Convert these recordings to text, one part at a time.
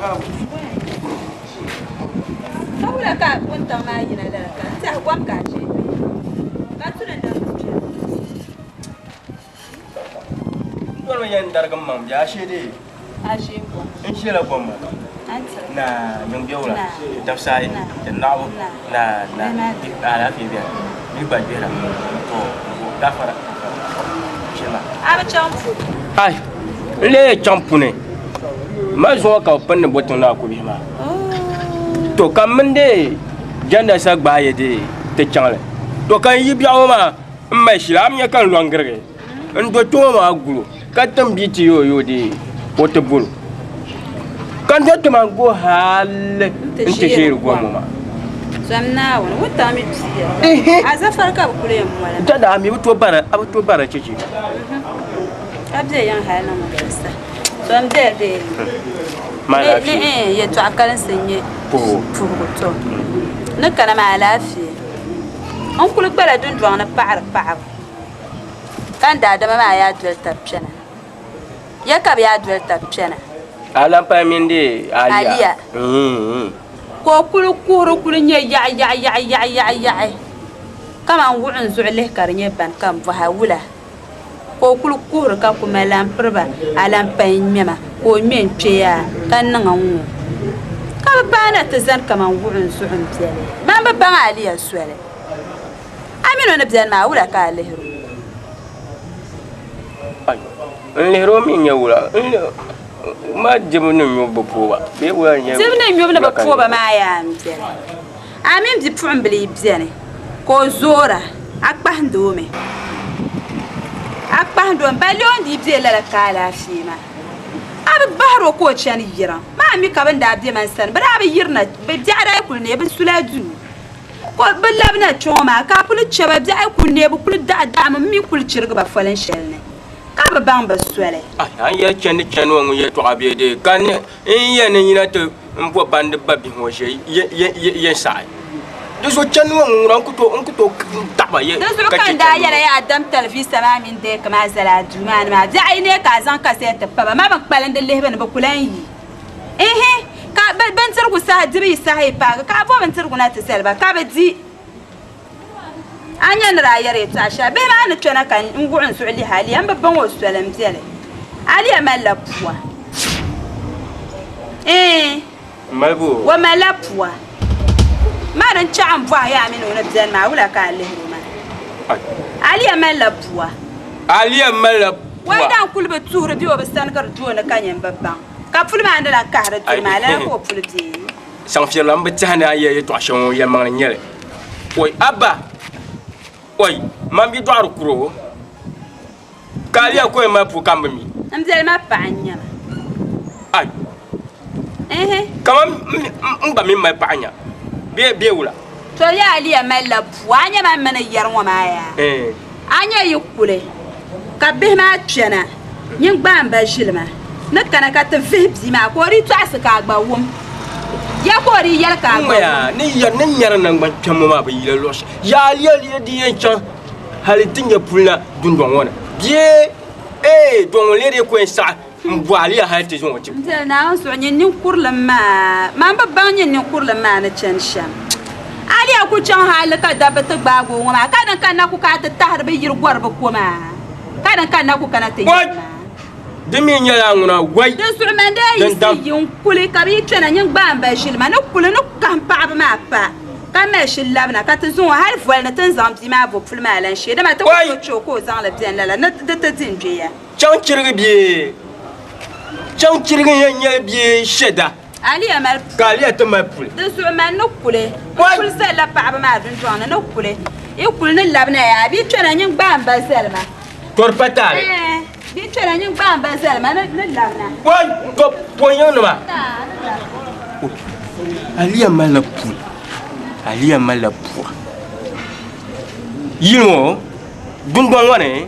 Ka wula ka wuntaŋ maa yina lala ka n tɛhi gom ka a ʒe bee? Ka tuli n-niŋ kpe. N dɔrimi yɛn darigi m maŋ bee a shee dee? A ʒe gom. N ʒela gom maa. A ni tiri. Naa, yiŋ be wula? Naa. Dabisa ayi. Naa. Di naɣibu. Naa. Naa, naa. Bihi maa be. Alaafee beni. Bihi gba gbihira. To, gaafara, gaafara. Chɛ ma. A bi chaŋ puu? Ai, n lee chaŋ puni. Mali zuŋɔ ka bɛ pindi bo tiŋ naa kubihi maa. To ka m mini dee jɛnda sa gbaai yi dee ti chaŋ li. To ka n yi biɛɣu ŋɔ maa m mali shili a mi nya ka n lɔ n-girigi n do kpe ŋɔ maa guli o ka tim bia ti yi o yi o dee o ti bol o. Ka n do ti maa n-go hali nti ʒeeri gom ŋɔ maa. Zom Naawuni, wuntaŋ mi bia. A zafari ka bɛ kuli yɛn moli ma. Dada a mi bi tooi bari a bi tooi bari cheche. Ka be yiŋ hali niŋ ŋɔ sa. Zom bɛ bee. Ni ni yɛltɔɣa kalinsi n-nyɛ puhigu to. Ni kana maa alaafee. N kuli gbala dundɔŋ ni paɣiri paɣibu ka n daadama maa yaa doli tab kpɛna. Ya ka bɛ yaa doli tab kpɛna. Alampayi mini di Aliya. Aliya. Ka o kuli kuhiri kuli nyɛ yaɣi yaɣi yaɣi yaɣi yaɣi yaɣi kaman wuɣi n zuɣu lihi ka di nyɛ bani ka n bɔhi a wula ka o kuli kuhiri ka ku mali lan piri ba alampayi ŋmɛma ka o ŋmɛ n-kpe yaa ka niŋ n-ŋɔ ka bɛ paana ti zani kaman wuɣi n zuɣu m-beni ban bi baŋ Aliya soli a mini o ni beni maa wula ka a lihiri o? N lihiri o mi n-nyɛ wula? M ma dibu ni nyubu bi pooi ba bee wula n-nyɛ Dibu ni nyubu ni bi pooi ba maa yaa m-beni. A mini bipuɣimbila yi beni ka o zoora, a kpahindi o mi. A kpahindi o mi, balle o ni dii be lala ka alaafee maa. A bi bahiri o ka o chani yiriŋ. Maa mi ka bɛ ni daa be man sani, bɛ daa bi yirina, bɛ biɛɣu daa yi kuli neei, bɛ sula duu. Ka bɛ labina kpe ŋɔ maa ka a kuli che ba biɛɣu yi kuli neei bɛ kuli daɣi daɣimi m mi kuli chirigi ba folin shɛli ni ka bi baŋ bɛ soli. A ni yɛli chandi chani ŋɔ ŋun yɛltɔɣa bee dee ka n yɛn ni yina ti m bo bandi ba bihi ŋɔ ʒe yɛn saɣi. Di zuɣu chandi ŋɔ ŋun ŋuna n ku tooi taɣi ba Di zuɣu ka ka che n daa chandi yɛla ŋɔ. yaa dam talivisa maa mini deeki maa zali a duu maa ni maa biɛɣu yi neei ka a zaŋ kasɛɛti pa ba ma bɛn kpalim di lihibu ni bɛ ku lan yi. Ihi, ka bɛ bindirigu saha dibu yi saha yi paagi, ka a bo bindirigu na ti zali ba, ka bɛ di. A nya ni daa yɛri yɛtɔɣa shɛli, bihi maa ni kpɛna ka n wuɣi n zuɣu lihi Aliya, m bi baŋ o soli m-beli. Aliya malila pua. Iin, o malila pua. Ma din chaɣ m bɔhi yaa mini o ni beni maa, wula ka a lihiri o maa? Aliya malila pua. Aliya malila pua. O dan kuli bi tuhiri bee o bi sanigiri doo ni ka nyin bi baŋ. Ka puli maa ni lan kahiri duri maa, lala ka o puli bee? Saŋfirila m bi tɛhi ni a yɛli yɛtɔɣ shɛli ŋɔ yɛlimaŋli n-nyɛ li. Oi Abba! Oi, man bi dɔɣiri kur o, ka Aliya ka o yɛn mali puu ka m bi mi. M biɛli ma paɣa n-nyɛ ma. Ai! Ihi. Kaman m gba mi mali paɣa nya bee wula? To yaa Aliya malila puu, a nya man mi ni yɛri ŋɔ maa yaa? A nya yi kuli ka bihi maa kpɛna, nyin gbaai m ba ʒili ma ni kana ka ti vihi bia maa ka o dii tɔɣisi ka a gba wum. Ya ka o dii yɛli ka a gba wum. Ni yɛri ni ŋmɛri naŋgban kpɛm ŋɔ maa bi yila luɣ shɛli. Yaa Aliya Aliya di yɛn chaŋ hali ti nya puli na dundɔŋ ŋɔ ni bee ee dɔŋ ŋɔ lee dii ku yɛn saɣi M bɔhi Aliya hali ti zaŋ o ti. M biɛli Naawuni zuɣu nyin ninkurilim maa, man bi baŋ nyin ninkurilim maa ni chani shɛm. Aliya ku chaŋ hali ka dabba ti gbaagi o ŋɔ maa, ka din kanna ku ka a ti tahiri bɛ yiri gɔri bɛ ko maa, ka din kanna ku kana ti yiri maa. Di mi nyɛla ŋuna wai. Di zuɣu man daa yiɣisi yi n-kuli ka bɛ yi kpɛna nyin gbaai m ba ʒili ma ni kuli ni kahim paɣiba maa pa ka mali shili labina ka ti zaŋ o hali voli ni ti ni zaŋ bia maa bo puli maa lan shee dama ti ku tooi che o ka o zaŋ li beni lala ni di ti di n-dwe ya. Chaŋ chirigi bee? Chaŋ chirigi n-yɛn nyɛli bee shɛda? Aliya mali puli. Ka Aliya ti mali puli. Di zuɣu mani ni kuli. N kuli zalila paɣaba maa dundɔŋ ni ni kuli. Yi kuli ni labina yaa bia kpɛna nyin gbaai m ba zalima. Tɔri pa taali. Ɛɛ bia kpɛna nyin gbaai m ba zalima ni labina. Wai! To pɔi yiŋnima. Aliya malila puli. Aliya malila pua. Yili ŋɔ dundɔŋ ŋɔ ni.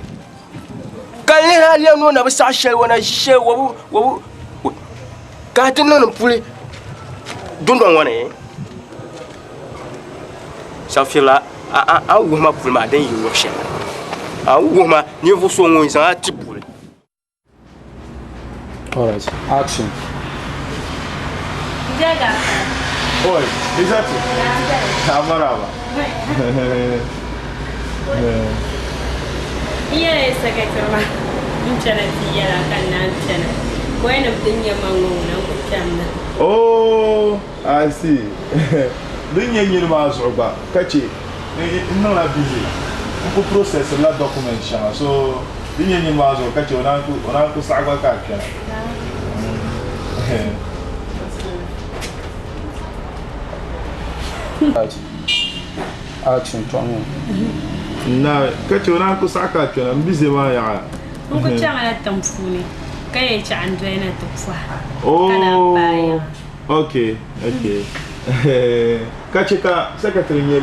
Ka n lihi a lɛm ni o na bi saɣi shɛli o na ʒi shɛli o bi ka a ti niŋdi puli dundɔŋ ŋɔ ni Safirila a ni wuhi ma puli maa din yi luɣ shɛli a ni wuhi ma ninvuɣ so ŋun zaŋ a ti puli. All right, action. Oi, Izzatu. Maraba. N yɛla secretary maa n chana ti yɛla ka n naan chana bɔi ni din nyɛ ma ŋɔ ŋuna n ku chani na. Oh, I see. Din nyɛ nyini maa zuɣu gba ka che n niŋla busy n ku process la document shɛŋa so din nyɛ nyini maa zuɣu ka che o naan ku saɣi gba ka a kpɛna. Action tɔɣi ŋɔ. Na ka che o naan ku saɣi ka a kpɛna n busy maa yaɣa. N ku chaŋla tiŋ puuni ka yɛn chaɣ n doli na ti pɔhi ka naan paai Oh, yiŋa. okay, okay. Ka che ka secretary nyɛ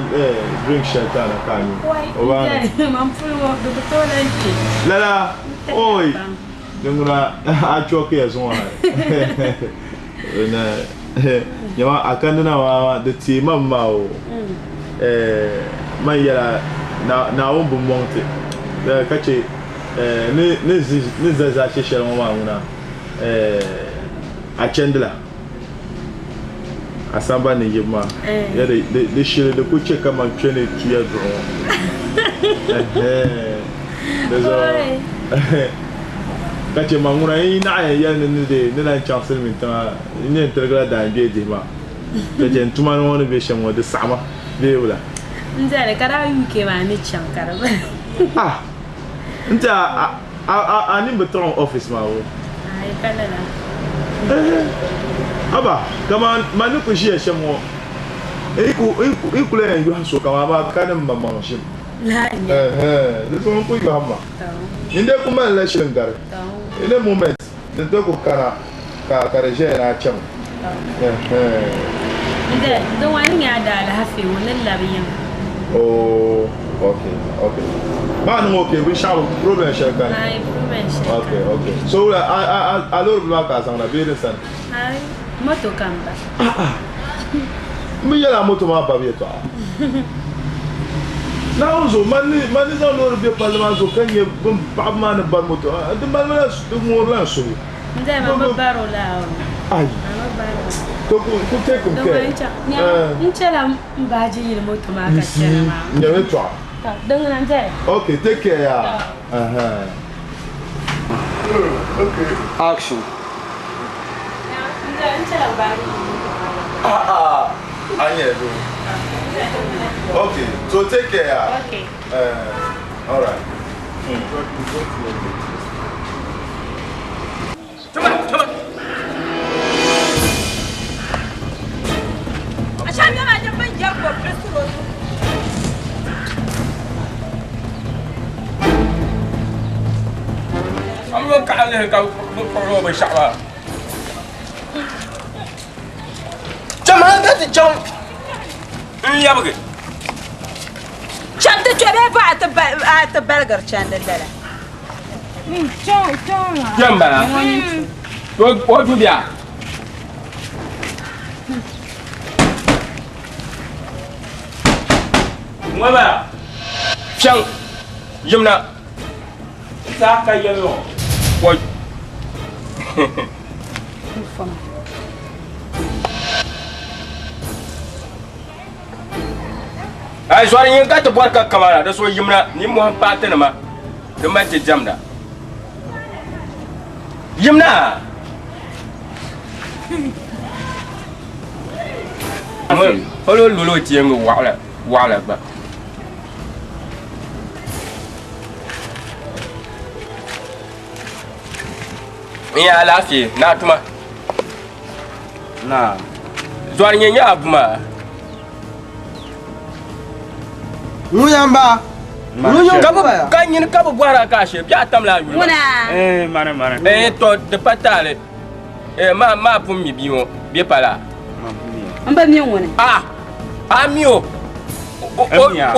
drink shɛli ti a na ka a nyu. Wai, O baa ni. n man puli ŋɔ di bi tooi lan kpe. Lala, oi, din ŋuna a chɔkiya zuŋɔ ha. Na, nyama a kandina maa di teei mam maa o. Man yɛla Naawuni bi mɔŋ ti ka che ni ni za zaashe shɛli ŋɔ maa ŋuna a chandila a samban ni yibu maa ya di shili di ku che kaman kpe ni tuya duɣu ŋɔ. Di zuɣu ka che man ŋuna n yi naɣ yɛn yɛli ni ni lan chaŋ silimiin tiŋa n yɛn tirigila daangbee dihi maa. Ka chɛ n tuma ni ŋɔ ni be shɛm ŋɔ, di saɣima bee wula? N dɛli ka daa UK maa ni chaŋ ka di bala. Ah! N ti a a a nini bi tiɣi n office maa o? Ayi ka lala. Ehe! Haba! Kaman man ni ku ʒiya shɛm ŋɔ, n yi kuli yɛn yɔhi so kaman amaa ka ni m maŋmaŋ ʒim. Lala n-nyɛ. Ehe! Di zuɣu n ku yɔhi ma. Nyin dee ku malila shili n-gari. In a moment. Di ti ku kana ka ka di ʒɛya ni a chami. N-dɛ di ŋɔ ni nyɛ a daalaafee ŋɔ ni labi yiŋa. Oh, okay, okay. Maa niŋ okay, binshɛɣu bi problem shɛli kani. Ayi, problem shɛli kani. Okay, okay. So wula a a a a loori bila maa ka a zaŋ na bee di sani? Ayi, moto ka m ba. Ah ah. M bi yɛli a moto maa babu yɛtɔɣa. Naawuni zuɣu, man ni man ni zaŋ loori be palli maa zuɣu ka nya bɛ paɣaba maa ni bari moto, di malimi la di ŋoorila n suhu. N dali ma bi bari o la o. Ayi. Ma bi bari o. To ku ku take him care. N chɛla n baaji yili moto maa ka chana maa. N nyɛ yɛtɔɣa. To din ŋuna n dali. Okay, take care yaa. Uh-huh. Okay. Action. N dali n chɛla n baaji yili moto maa ka chana. Ah ah. A nyɛ doo. Okay, so take care yaa. Okay. Uh, all right. Am lo kaɣa lihi ka bi kpuɣiri o binshɛɣu maa. Cham hal ka ti chaŋ n-lɛbigi. Cham ti kpe bee bɔɣa a ti baligiri chandi lala. Kpe m-bala. O du bia. Ŋɔ maa, chaŋ yimna. Saa ka yɛli o. Wai. Ai zɔri yin ka ti bɔri ka kamara di so yimna nimmohi paati nima di mali ti diɛmda. Yimna! Polo lolo o teengi waɣila waɣila gba. N ya alaafee ni a tuma. Naa. Zɔri nyɛ nyɛ a buma. Ŋun yan ba. Ŋun yan Ka bi ka nyini ka bi bɔhira ka a shee bɛ a tamla a yuli Ŋuna. Eh, mani mani. Eh, to di pa taali. Eh, ma ma pun mi bia ŋɔ bɛ pala. N bi mi ŋuni. Ah, a mi o. N mi a.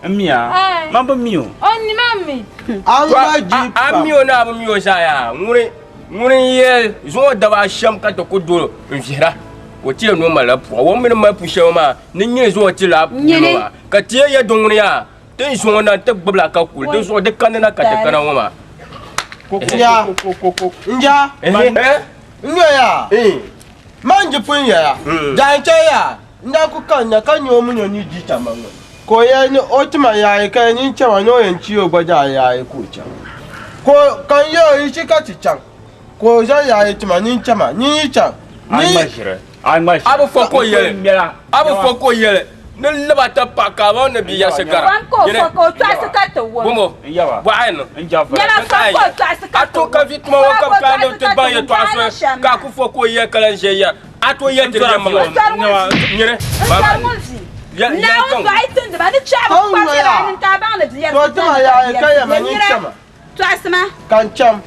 N mi a. Man bi mi o. O ni man mi. A mi o ni a bi mi o zaa yaa. Ŋuni ŋuni n yɛli zuŋɔ daba shɛm ka ti ku dolo n vihira. O ti yɛn ni o malila pua. O mi ni mali pu shɛli maa ni nyini zuŋɔ ti laa puu ŋɔ maa. Ka ti yɛn yɛ di ŋuni yaa. Ti ni zuŋɔ na ti gbubila ka kuli. Di zuɣu di kanina ka ti kana ŋɔ maa. Nja. Nja. N nyoya. Man ji pun yɛya, Dahin chɛ yaa, n daa ku kanna ka nya o min o ni di tama ŋɔ. Ka o yɛli ni o ti ma yaayi ka yɛli ni n chama ni o yɛn chi o gba daa yaayi ka o chaŋ. Ka o ka n yɛl o yi chi ka ti chaŋ, ka o zaŋ yaayi ti ma ni n chama ni n yi chaŋ ni yi. A bi fo ka o yɛli, a bi fo ka o yɛli ni lib a ti paɣ ka a baŋ ni bia yiɣisi gara. Nyini, bɔŋɔ, bɔɣa yi niŋ. A to ka vi tuma ŋɔ ka bi kana ni ti baŋ yɛtɔɣa soli ka a ku fo ka o yɛli ka lan ʒe yɛra, a tooi yɛli ti yɛlimaŋli. Nyini, Ka o ti ma yaayi ka yɛma ni n chama. Ka n cham,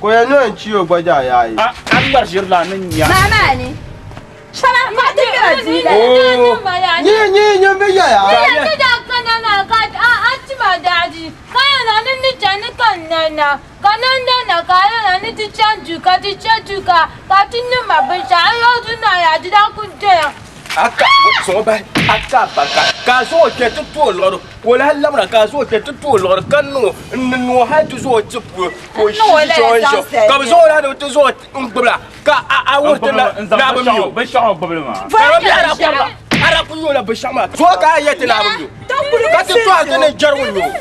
ka o yɛli ni o yɛn chi o gba daa yaayi. Nyi nyi nyi bi yɛya. Aka zuɣu bahi aka baka ka a zaŋ o kpɛ ti tooi liɣiri ka o lahi labina ka a zaŋ o kpɛ ti tooi liɣiri ka niŋ o n ni niŋ o hali ti zaŋ o ti puuni ka o ʒi ʒi ʒi ka bi zaŋ o lahi ni bi ti zaŋ o n gbubila ka a wuhi ti na ni a bi mi o ka bi a daa ku nyɛ o la binshaɣu maa so ka a yɛ ti ni a bi mi o ka ti tɔhi ti ni jɛri ŋun nyɛ o.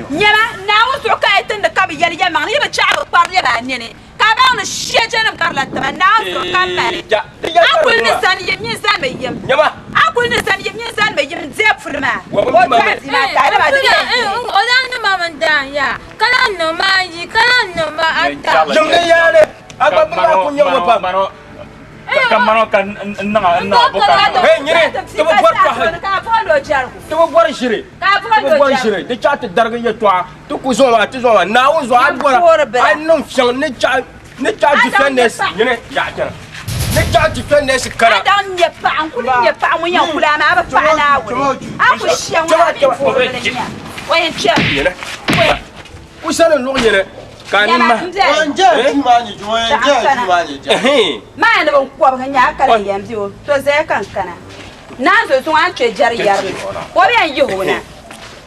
Nyama, Naawuni zuɣu ka a yi tindi ka bi yɛli yɛlimaŋli, yi bi chaɣi bi kpari lɛbi a nini, ka a baŋ ni shɛjanim karila tima, Naawuni zuɣu ka m mali. A kul ni zani yim, nyin zanimi yim. A kul ni zani yim, nyin zanimi yim n-deei puli maa. O dɔɣi bia maa ka a dama di yɛn deei. O daa niŋ ma mini daan yaa, ka lahi niŋ ma ayi, ka lahi niŋ ma ata. Yim ni yaani, a gba bɛ maa kul nyaŋ mi pam. Ka mani ka n niŋ a n niŋ a bo ka niŋ. Hey nyini, ti bi bɔri tɔhi, ti bi bɔri ʒiri, ti bi bɔri ʒiri, di chaɣ ti darigi yɛtɔɣa, ti ku zaŋ maa, ti zaŋ maa, Naawuni zuɣu a bɔra, a niŋ fiɛŋ ni chaɣ ni chaɣ defenders, nyini yaɣa chana, ni chaɣ defenders kana. A daŋ nyɛ paɣa, n kuli nyɛ paɣa ŋun yɛn kuli a maa, a bi paɣi Naawuni, a ku shia ŋun a mi voori bini nya, o yɛn kpɛmi. Nyini, ku sani luɣ yini. Ka ni ma. Maa ni bin kɔbigi nya a kala yɛn bɛ o to zaya ka n kana. Naa zo zuŋɔ a ni kpe jɛri yɛri mi o bɛ yɛn yihi o na.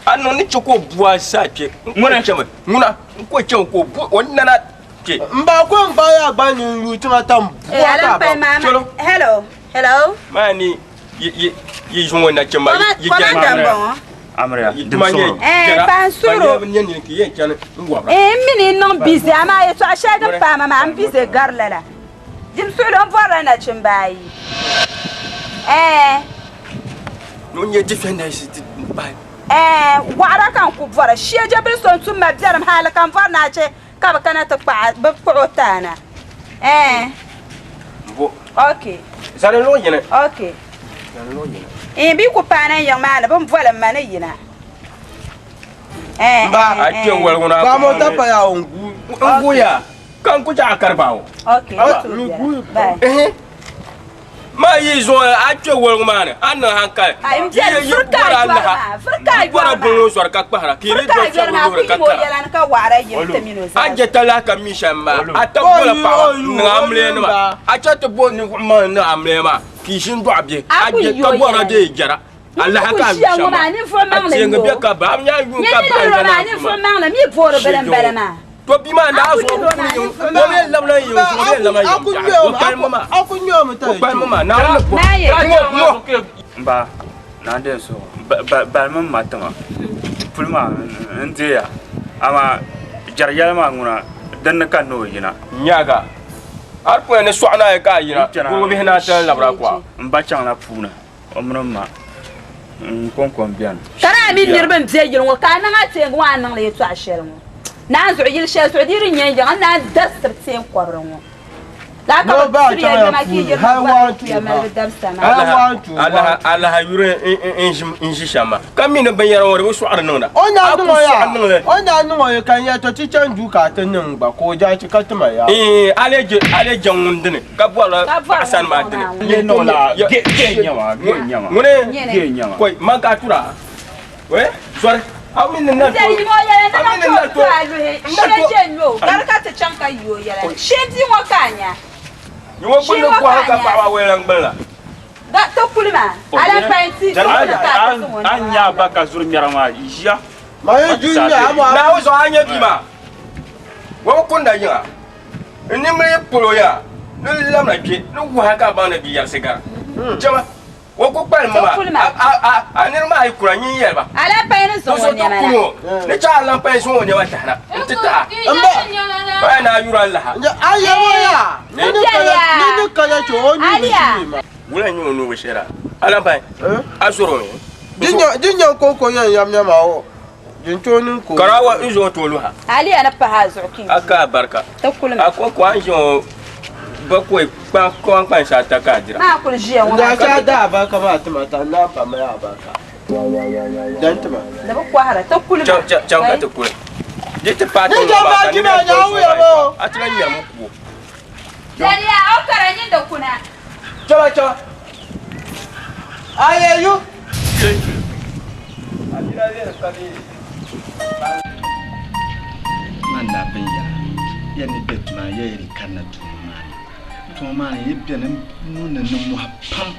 A niŋ ni chɛ ka o bu a zaa kpe n ko chɛmi ŋuna n ko chɛmi ka o bu o nana kpe. M ba ko n gbaai a gba ni n yuui tiŋa tam bua ka a ba. Chɛlo. Hello hello. Maa ni yi yi zuŋɔ nachimba yi Commander n bɔŋɔ. Amiriya, Yi tuma nyɛ Eh, jɛra pa n ban suhiri o. nyɛ bɛ nyɛ nini ka yi yɛn chani n wɔbira. Eh, n mi ni n niŋ busy amaa yɛtɔɣa shɛli din paai ma maa n busy gari lala. Dim suhili o bɔrila nachimba ayi. Eh. Ni o nyɛ defenders ti pahi. Eh, waɣira ka n ku bɔra. Shɛja bili so n tum ma biɛrim hali ka n bɔri ni a chɛ ka bɛ kana ti kpaɣi bɛ kpuɣi o ti a na. Eh. Bo. Ok. Zani luɣ yini. Ok. Zani luɣ yini. Eh, bɛ yi ku paai na n yiŋ maa ni, bɛ ni boli ma ni yina. Eh, Ba, eh, A kpe eh. waligu na. Ba mo ta pa ya n gu. N gu ya. Ka n ku chaɣ a kari bawo. Ok, Ah, o n tuui gu. biɛla. Bye. Ehe. Maa yi zuɣu a kpe woligu maa ni a niŋ hankali. Ai, n biɛli, Yi firi ka a bɔri yɔri alaha, maa, firi ka a yi bɔra yɔri buŋ maa. o zɔri ka kpahira, ka yi Firi di ka a doli yɔri maa, shɛba ku ka yim o kara. yɛla ni ka waɣira yim ti mini o A zaa. je talahi ka mi shɛm maa, a tab O bola yu, paɣaba o yu, n-niŋ o yu amiliya nima. m-ba. A chaŋ ti bo ninvuɣ maŋli niŋ amiliya maa, ka yi ʒini dɔɣi bihi. A A ku je yi ka o bɔra yɛla ni. dee jɛra. Alaha N ka a ku mi ʒiya shɛm ŋɔ maa. maa, ninvuɣ A maŋli teeŋi n-nyɛ be o. ka ba, a bi nya yuun Nyɛ ka ni bahi liri o lana maa, a ninvuɣ tuma. maŋli mi boori bili m-bala maa. To bia maa daa zuɣu bi kuli yiŋ, o mi labila yiŋ zuɣu, o mi labila yiŋ biɛɣu. O kpalim maa, o kpalim maa, Naawuni ni bo. Ŋɔ, ŋɔ. M ba, naa n-deei n suhu. Balimi m ma tiŋa. Puli maa n deeya, amaa jɛri yɛla maa ŋuna din ni ka ni o yina. Nyaaŋa, a di puya ni sɔɣu ni a yi ka a yina, kurigu bihi ni a ti labira kuɣa. M ba chaŋla puuni. O mini m ma n kɔŋko m-beni. Ka daa mi niriba m-be yili ŋɔ, ka a niŋ a teeŋa ŋɔ a ni niŋ li yɛtɔɣ shɛli ŋɔ. Naan zuɣu yili shɛli zuɣu di yi di nya n-yiŋ, n naan darisi teeŋ kɔbiri ŋɔ. Lala ka bɛ tiri ya nɛma ka yi yiri ni bɔri ni ya mali bɛ dabisa maa. Alaha yuri n-ʒi shɛm maa, ka mi ni binyɛra ŋɔ di bi sɔɣiri niŋda. O daa A ku niŋ o sɔɣi yaa, niŋ li. o daa niŋ o ya ka n yɛli to ti chaŋ duu ka a ti niŋ gba ka o jaachi ka ti ma yaa. Iin, a lee je ŋun dini. Ka bɔrila paɣa sani maa dini. Ŋuni koi man ka a tura we zɔri a mi ni na to a mi ni na to ni ŋɔ gbunni kɔhi ka paɣaba wali lan gbuni la. A nya ba ka zuri ŋmɛra maa ʒiya. Ma yi du nya a Naawuni zuɣu a nya bia maa. O bi kunda yiŋa. N nimmili yi polo ya ni lamna kpe ni wahi ka a baŋ ni bia yɛrisi gara. Chama, o ku kpalim ma maa, a niriba maa yi kuna nyin yɛli ba. Alampayi ni zaŋ o Ni so ti nɛma kuni na. o ni chaɣ alampayi zaŋ o nɛma tahina nti tahi a. Paya ni a yuri a laha. A yɛm o yaa, ni ni kaya chɛ o nuu bi shee maa. Wula n-nyɛ o nuu bi sheera? Alampayi, a zɔr o mi? Di nya n-kɔŋko yɛn yɛm nɛma o. Karawa n zaŋ o ti o luha. Aliya ni pahi a zuɣu ka A ka a barika. Ti kuli A ko ko a ni zaŋ o bakɔi kpaŋ kpansi ata ka a dira. Maa kuli ʒiya ŋɔ maa. N daa daa barika maa ti ma ta n naan pa mali a barika. Dan ti ma. Di bi kɔhira ti kuli ma. Chaŋ ka ti kuli. Di ti paai tiŋ ŋɔ maa ka niriba yɛn kɔri suŋ maa a ti lahi ŋmɛrimi ku o. Jɛriya o kara nyin di kuna. Chama chama. Ayeyu. Man daa pun yɛra, ya ni be tuma ya yi di kanna tuma maa ni. Tuma maa ni yi beni n-niŋdi nimmohi pam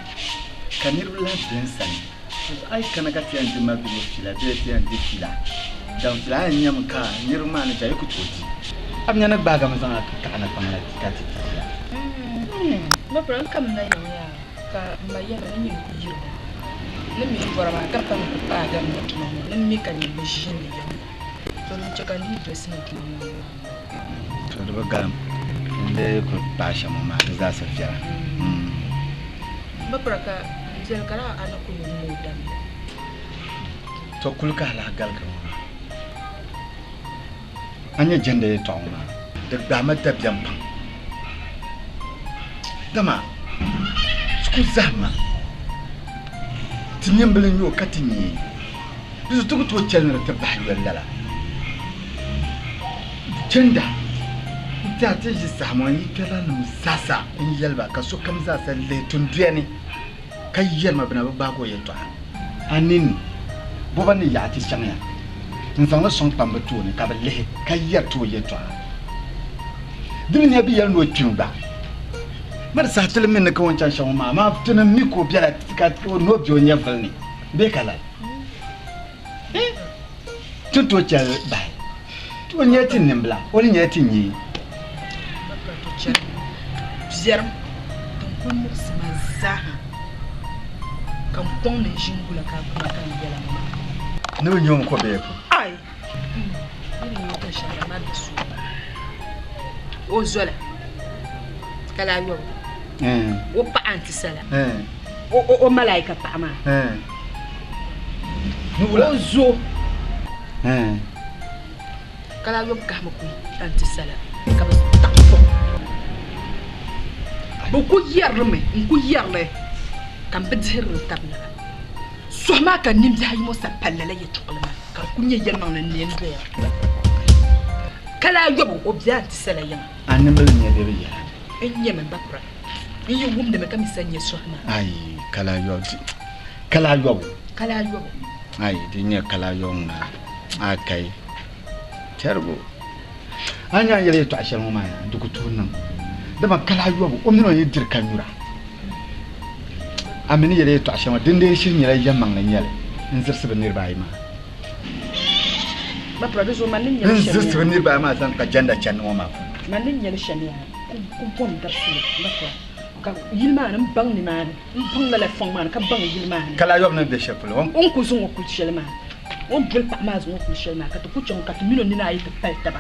ka niriba lahi be n sani. A yi kana ka ti yɛn di ma bɛ fiila bee ti yɛn di fiila, daŋ fiila a yɛn nyami ka niriba maa ni chɛ yi ku tooi di. A bi nya ni gbaagimi zaŋ a kaɣa na kpaŋ la ka ti di fiila. M ba n kamina yiŋ yaa ka m ma yɛli ni nyin ku yiri ŋɔ ni mi bɔra maa ka di pa ni ku paai gam na tuma ŋɔ ni m mi ka nyin bi ʒiindi yiŋ ŋɔ. To din chɛ ka n dii dolisi na tuma ŋɔ ni. To di bi galim n lee ku paai shɛm ŋɔ maa di zaasa viɛla. M ba pira ka m viɛli ka daa a ni kuli wum o damli. To kuli ka a lahi galigiri ŋɔ maa. A nya jɛnda yɛtɔɣa ŋɔ maa, di gbaai ma dabiɛm pam. Dama ti ku zahim ma, ti nimbila n-nyɛ o ka ti nyee. Di zuɣu ti ku tooi chɛli ni di ti bahi yoli lala. Jɛnda n-tɛha ti ʒi saha ŋɔ n-yi kpɛrilanim zaasa n-yɛli ba ka sokam zaasa lihi tinduya ni ka yɛli ma bɛ na bi gbaagi o yɛtɔɣa. A nini bɔba ni yaɣi ti chaŋya n-zaŋ li sɔŋ kpamba tooni ka bɛ lihi ka yɛri ti o yɛtɔɣa. Di mi nyɛla bɛ yɛli ni o kpimi gba. Ma di saha tili mini ni ka o ni chaŋ shɛm ŋɔ maa, amaa ti ni mi ka o bela ka ni o be o nyɛvili ni bee ka lala. Ti ni tooi chɛli bahi. Ti o nyɛla ti nimbila, o ni nyɛla ti nyee. Biɛrim din kul muɣisi ma zaaha, ka n kɔŋ ni n ʒi n-gula ka a kuma ka n yɛla ŋɔ maa. Ni bi nyɛ o mi ka o be ya pun. Ai! Yi ni nyɛ o tin shɛŋa la, mali di suhu. O zola ka lahi yɔbu o paɣa nti sala o malaika paɣa maa. O zo ka lahi yɔbu kahimi kuli nti sala ka bɛ taɣi fɔŋ. Bɛ ku yɛrimi n-ku yɛrili ka m bi dihiri li tab lala. Sɔhi maa ka nimbihi ayi ŋɔ sa pali lala yɛtɔɣili maa ka di kuli nyɛ yɛlimaŋli n-ne n-doya. Ka lahi yɔbu o bia nti sala yiŋa. A nimbila n-nyɛ bɛ bi yɛra. N nyɛmi m ba kura. N yi wumdimi ka mi sa nya sɔhi maa. Ayi, ka lahi yɔbu. Ka lahi yɔbu. Ka lahi yɔbu. Ayi, di nyɛ ka lahi yɔbu ŋuna. A kai. Chɛrigu. A ni nya n yɛli yɛtɔɣa shɛli ŋɔ maa yaa, di ku tooi niŋ. Dama ka lahi yɔbu, o mini o ni diri ka nyura. A mi ni yɛli yɛtɔɣa shɛli ŋɔ, din dee shiri nyɛla yɛlimaŋli n-nyɛ li, n zirisi bɛ niriba ayi maa. Ba pira, di zuɣu man ni nyɛli N shɛm zirisi bɛ yaa. niriba ayi maa zaŋ kpa jɛnda chandi ŋɔ maa puuni. Man ni nyɛli shɛm yaa, ku bom dabisili, ba pira, ka yili maa ni m baŋ nimaani, m baŋ lala fɔŋ maa ni ka baŋ yili maa ni. Ka lahi yɔbu ni be shɛli polo, o ni. O ni ku zaŋ o kuli shɛli maa, o ni doli paɣa maa zaŋ o kuli shɛli maa, ka ti ku chaŋ ka ti min o nina ayi ti pali taba,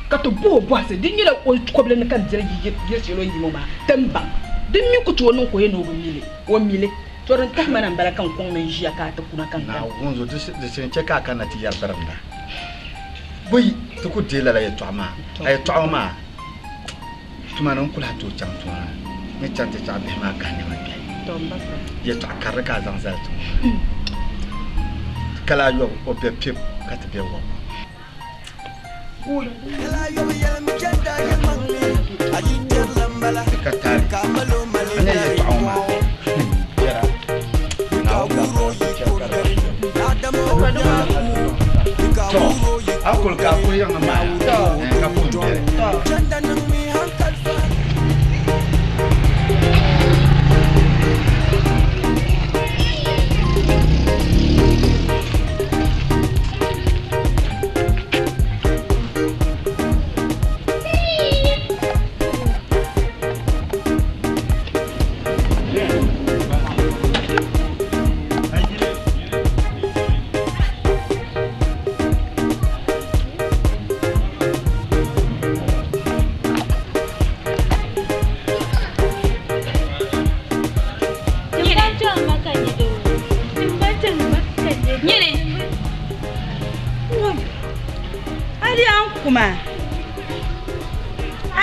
ka ti bɔh o bɔhisi, di nyɛla o kɔbili ni ka n diri yi yili shɛli o ni yi ŋɔ maa, ti ni baŋ. Di mi ku tooi niŋ ka o yɛn ni o bi mi li, o mi li. To din tahi ma na m-bala ka n kɔŋ ni n ʒiya ka a ti kuna ka n kana. Naawuni zuɣu, di shiri n-chɛ ka a kanna ti yɛri birinda. Buyi, ti ku deei lala yɛtɔɣa maa. A yɛtɔɣa ŋɔ maa, tuma ni n ku lahi tooi chaŋ tuma maa ni chaŋ ti chaɣ bihi maa kahi nɛma kpɛhi. Yɛtɔɣ karili ka a zaŋ zali ti ŋɔ maa. Ka lahi yɔbu o be pib ka ti be wɔbu. Di ka taali. A nya yɛtɔɣa ŋɔ maa, jɛra, Naawuni gaafara chɛ ka di bahi yɔbu. Tɔ! A kuli ka a kuhi yiŋ ni maaya, ɛɛn, ka puhim biɛli.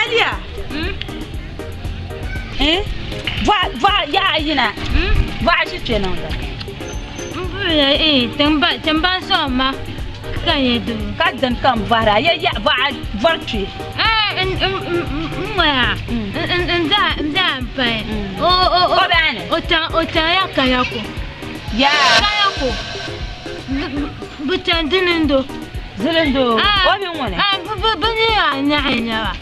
Aliya. Eh? Bɔɣa bɔɣa yaɣa yina. Bɔɣa ʒi kpe niŋda. M buɣila eh tiŋba tiŋba sɔŋ ma ka nyɛ doo. Ka dini ka m bɔhiri a ya yaɣa bɔɣa bɔri kpe. Eh n n n n ŋɔya n n daa n daa n pahi o o o O baani. o chaŋ o chaŋ ya Kanyako. Yaa. Kanyako bi chaŋ Dinindo. Zilindo o mi ŋuni. Ah bi bi bi niriba anahi n nyɛ ba.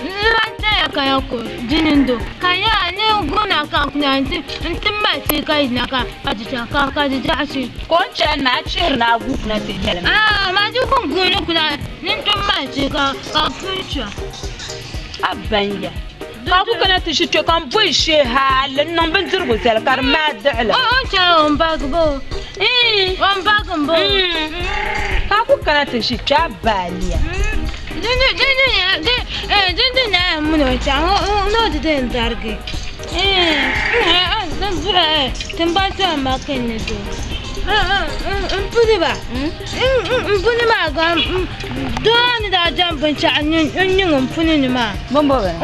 Niriba ata ya Kanyako Dinindo ka yaa ni guna ka n kuna n ti n ti mali ti ka yina ka ka di chaŋ ka ka di daɣisi. Ka o ni chani maa a chihiri ni a guui kuna ti yɛli ma. Ah maa di ku guui ni kuna ni n ti mali ti ka ka pun chaŋ. A ban ya. Ka a ku kana ti ʒi kpe ka m bo yi shee hali n-niŋ bindirigu zali ka di maai diɣi li. O o chaŋ o ni baagi bo. O ni baagi m bo. Ka a ku kana ti ʒi kpe a baaliya. Dindin na mini o chaŋ ni o ti ti yɛn darigi tiŋgbani soli ma ka n ni do n puni ba n puni maa gba doo maa ni daa zaŋ binshɛɣu n-niŋ n puni ni maa n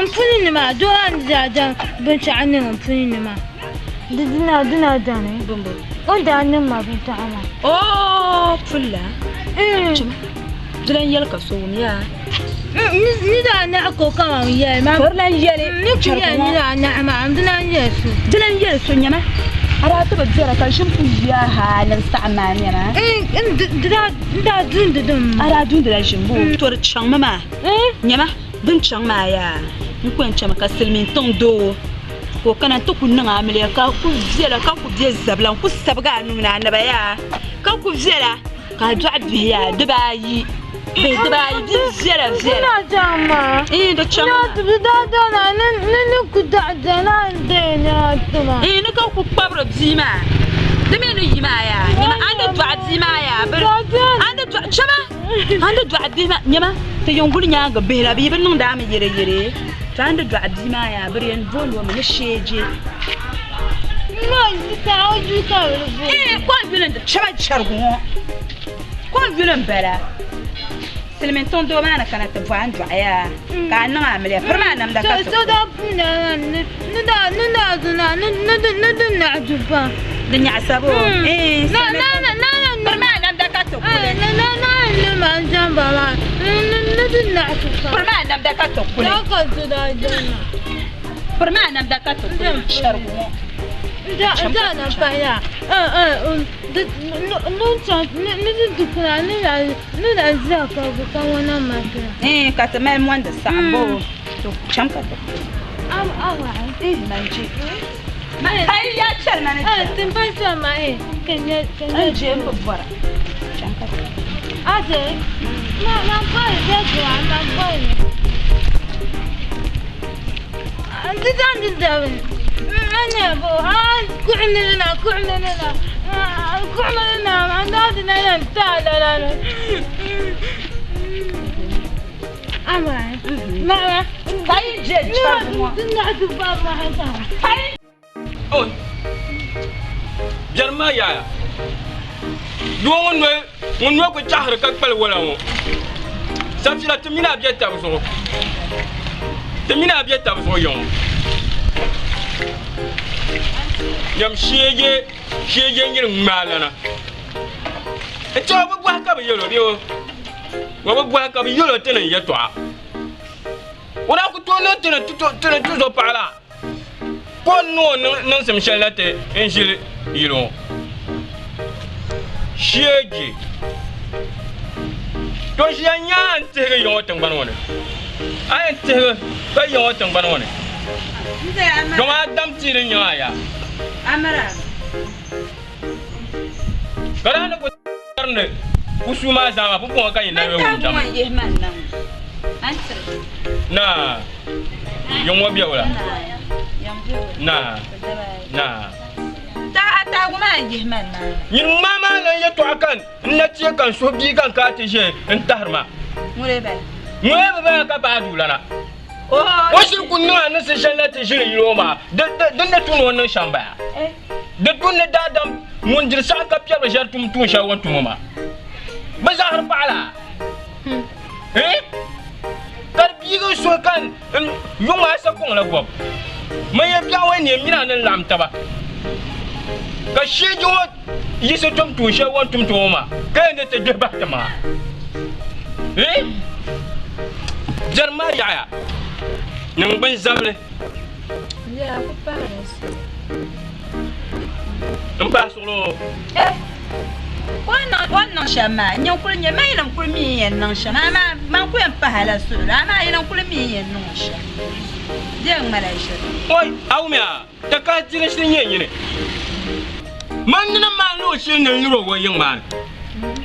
puni ni maa doo maa ni daa zaŋ binshɛɣu niŋ n puni ni maa dina dani o ni daa niŋ ma binshɛɣu maa. Oo pulila Di lan yɛli ka so wum yaa. Ni daa naɣi ka o kaman yɛli ma. Ka di lan yɛli Ni ku yɛli ni daa naɣi maa, di lan yɛli so. Di lan yɛli so nyama, a daa ti bi bɛra ka ʒim ku yi a hali n-saɣim a nɛma. N daa duundi din maa. A daa duundila ʒim boo? To di chaŋmi maa. Nyama, din chaŋ maa yaa, n ku yɛn chami ka silimiin tiŋ doo ka o kana nti ku niŋ amiliya ka ku viɛla ka ku be zabila n-ku sabigi a nuu ni a naba yaa ka ku viɛla. Ka a dɔɣi bihi yaa dibaayi, bihi dibaayi, bi viɛla viɛla. Ii di chaŋ maa. Ii ni ka ku kpabiri bia maa, di mi ni yi maa yaa, nyama a ni dɔɣi bia maa yaa, biri a ni dɔɣi, chama a ni dɔɣi bihi maa, nyama ti yɛn guli nyaaŋa bihi la, bɛ yi bi niŋdi a mi yɛde yɛde, to a ni dɔɣi bia maa yaa, bɛ di yɛn booni o mi ni sheeje. Ee, ko yuli n chaba chɛrigu ŋɔ ko yuli n bala silimiin tiŋ doo maa ni kana ti bɔhi n dɔɣi ya ka a niŋ amiliya piri maa namda ka ti di nyaɣisa bo ee piri maa namda ka ti kuli piri maa namda ka ti kuli Piri maa namda ka ti kuli chɛrigu ŋɔ. Ɛɛn ka ti mali mondi saɣim bo to cham ka ti kuli. Ɛɛn man je. Ka yi yaa chɛri ma ni N je n bi bɔra. Cham ka ti kuli. Ka yi je chɛrigu ŋɔ. Biɛrim maa yaaya. Doo ŋun noli ŋun noli ku chaɣisiri ka kpali wala ŋɔ. Safira ti mini a be tab zuɣu. Ti mini a be tab zuɣu yiŋɔ. Nyam sheege sheege nyiri ŋmaalana. N tɛha o bi bɔhi ka bi yɛl o bee o o bi bɔhi ka bi yɛl o ti ni yɛtɔɣa. O daa ku tooi niŋ ti ni tuzo paɣa la. Ka o niŋ o niŋsim shɛli na ti n ʒili yili ŋɔ sheegi to ʒiya nya a ni tihigi yiŋɔ tiŋgbani ŋɔ ni a yɛn tihigi ka yiŋɔ tiŋgbani ŋɔ ni dama a dam tia din nyaŋ a yaa ka daa ni ku ni kusuu maa zaa maa pumpɔŋɔ ka yi na yɛn wum dama naa Yiŋ ŋɔ be wula? Naa, naa. Nyin ŋmaa maa lan yɛtɔɣa ka n na teei ka n suhu bii ka n kana ti ʒe n-tahiri ma. Ŋuni bi bala ka baai duulana. O shiri ku niŋ a ni si shɛli na ti ʒili yili o maa, di ni tu ni o niŋ shɛm bala. Di tu ni daadam ŋun diri saɣim ka piɛri ʒɛri tum tuun shɛli o ni tum maa. Bɛ zahiri paɣila. Ka di biigi suhi ka n yuŋ maa sa kɔŋ la gɔbu. Man ya biɛɣu ŋɔ ni mini a ni laɣim taba, ka sheeji ŋɔ yiɣisi tum tuun shɛli o ni tum ti ŋɔ maa, ka yɛn di ti gbihi bahi ti maa. Hii! Biɛrim maa yaɣiya, niŋgbun zabili. N pahi suɣili o. Eh! O ni niŋ shɛm maa, nyini kuli nyɛ, man yinim kuli mi n yɛn niŋ shɛm, amaa man ku yɛn pahi a la suɣili, amaa yinim kuli mi n yɛn niŋ o shɛm. Di yɛn ŋmala ʒiri. Oi, a wumya, takahi diri shili nyɛ nyini. Man nini maa ni o shili ni n liri o o yiŋ maa ni.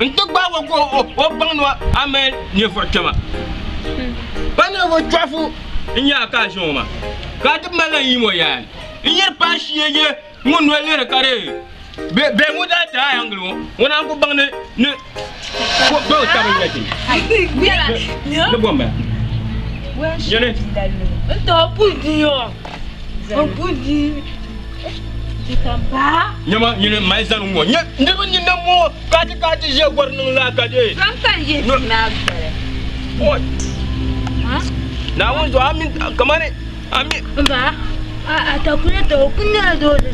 N ti gbaag o ka o baŋ ni a mali ninvuɣ kpɛma. Pa ninvuɣ chɔɣifu n-nyɛ a ka a ʒe ŋɔ maa, ka a ti mali la n yim o yaani. N yiri paai shia ye ŋun noli lihiri ka di bɛ ŋun daa ti a yaŋgili ŋɔ, ŋuna n-ku baŋ ni ni bɛ o taba n-nyɛ ti. Ni bɔ m-bala? Nyini. Nyama nyini mali zani ŋɔ nyɛ niriba nini na ŋɔ ka ti ka ti ʒe gɔri niŋ laa ka dee. Naawuni zuɣu a mini kamani a mi. Ba, a ta kuli ta o kuli nyɛla doo di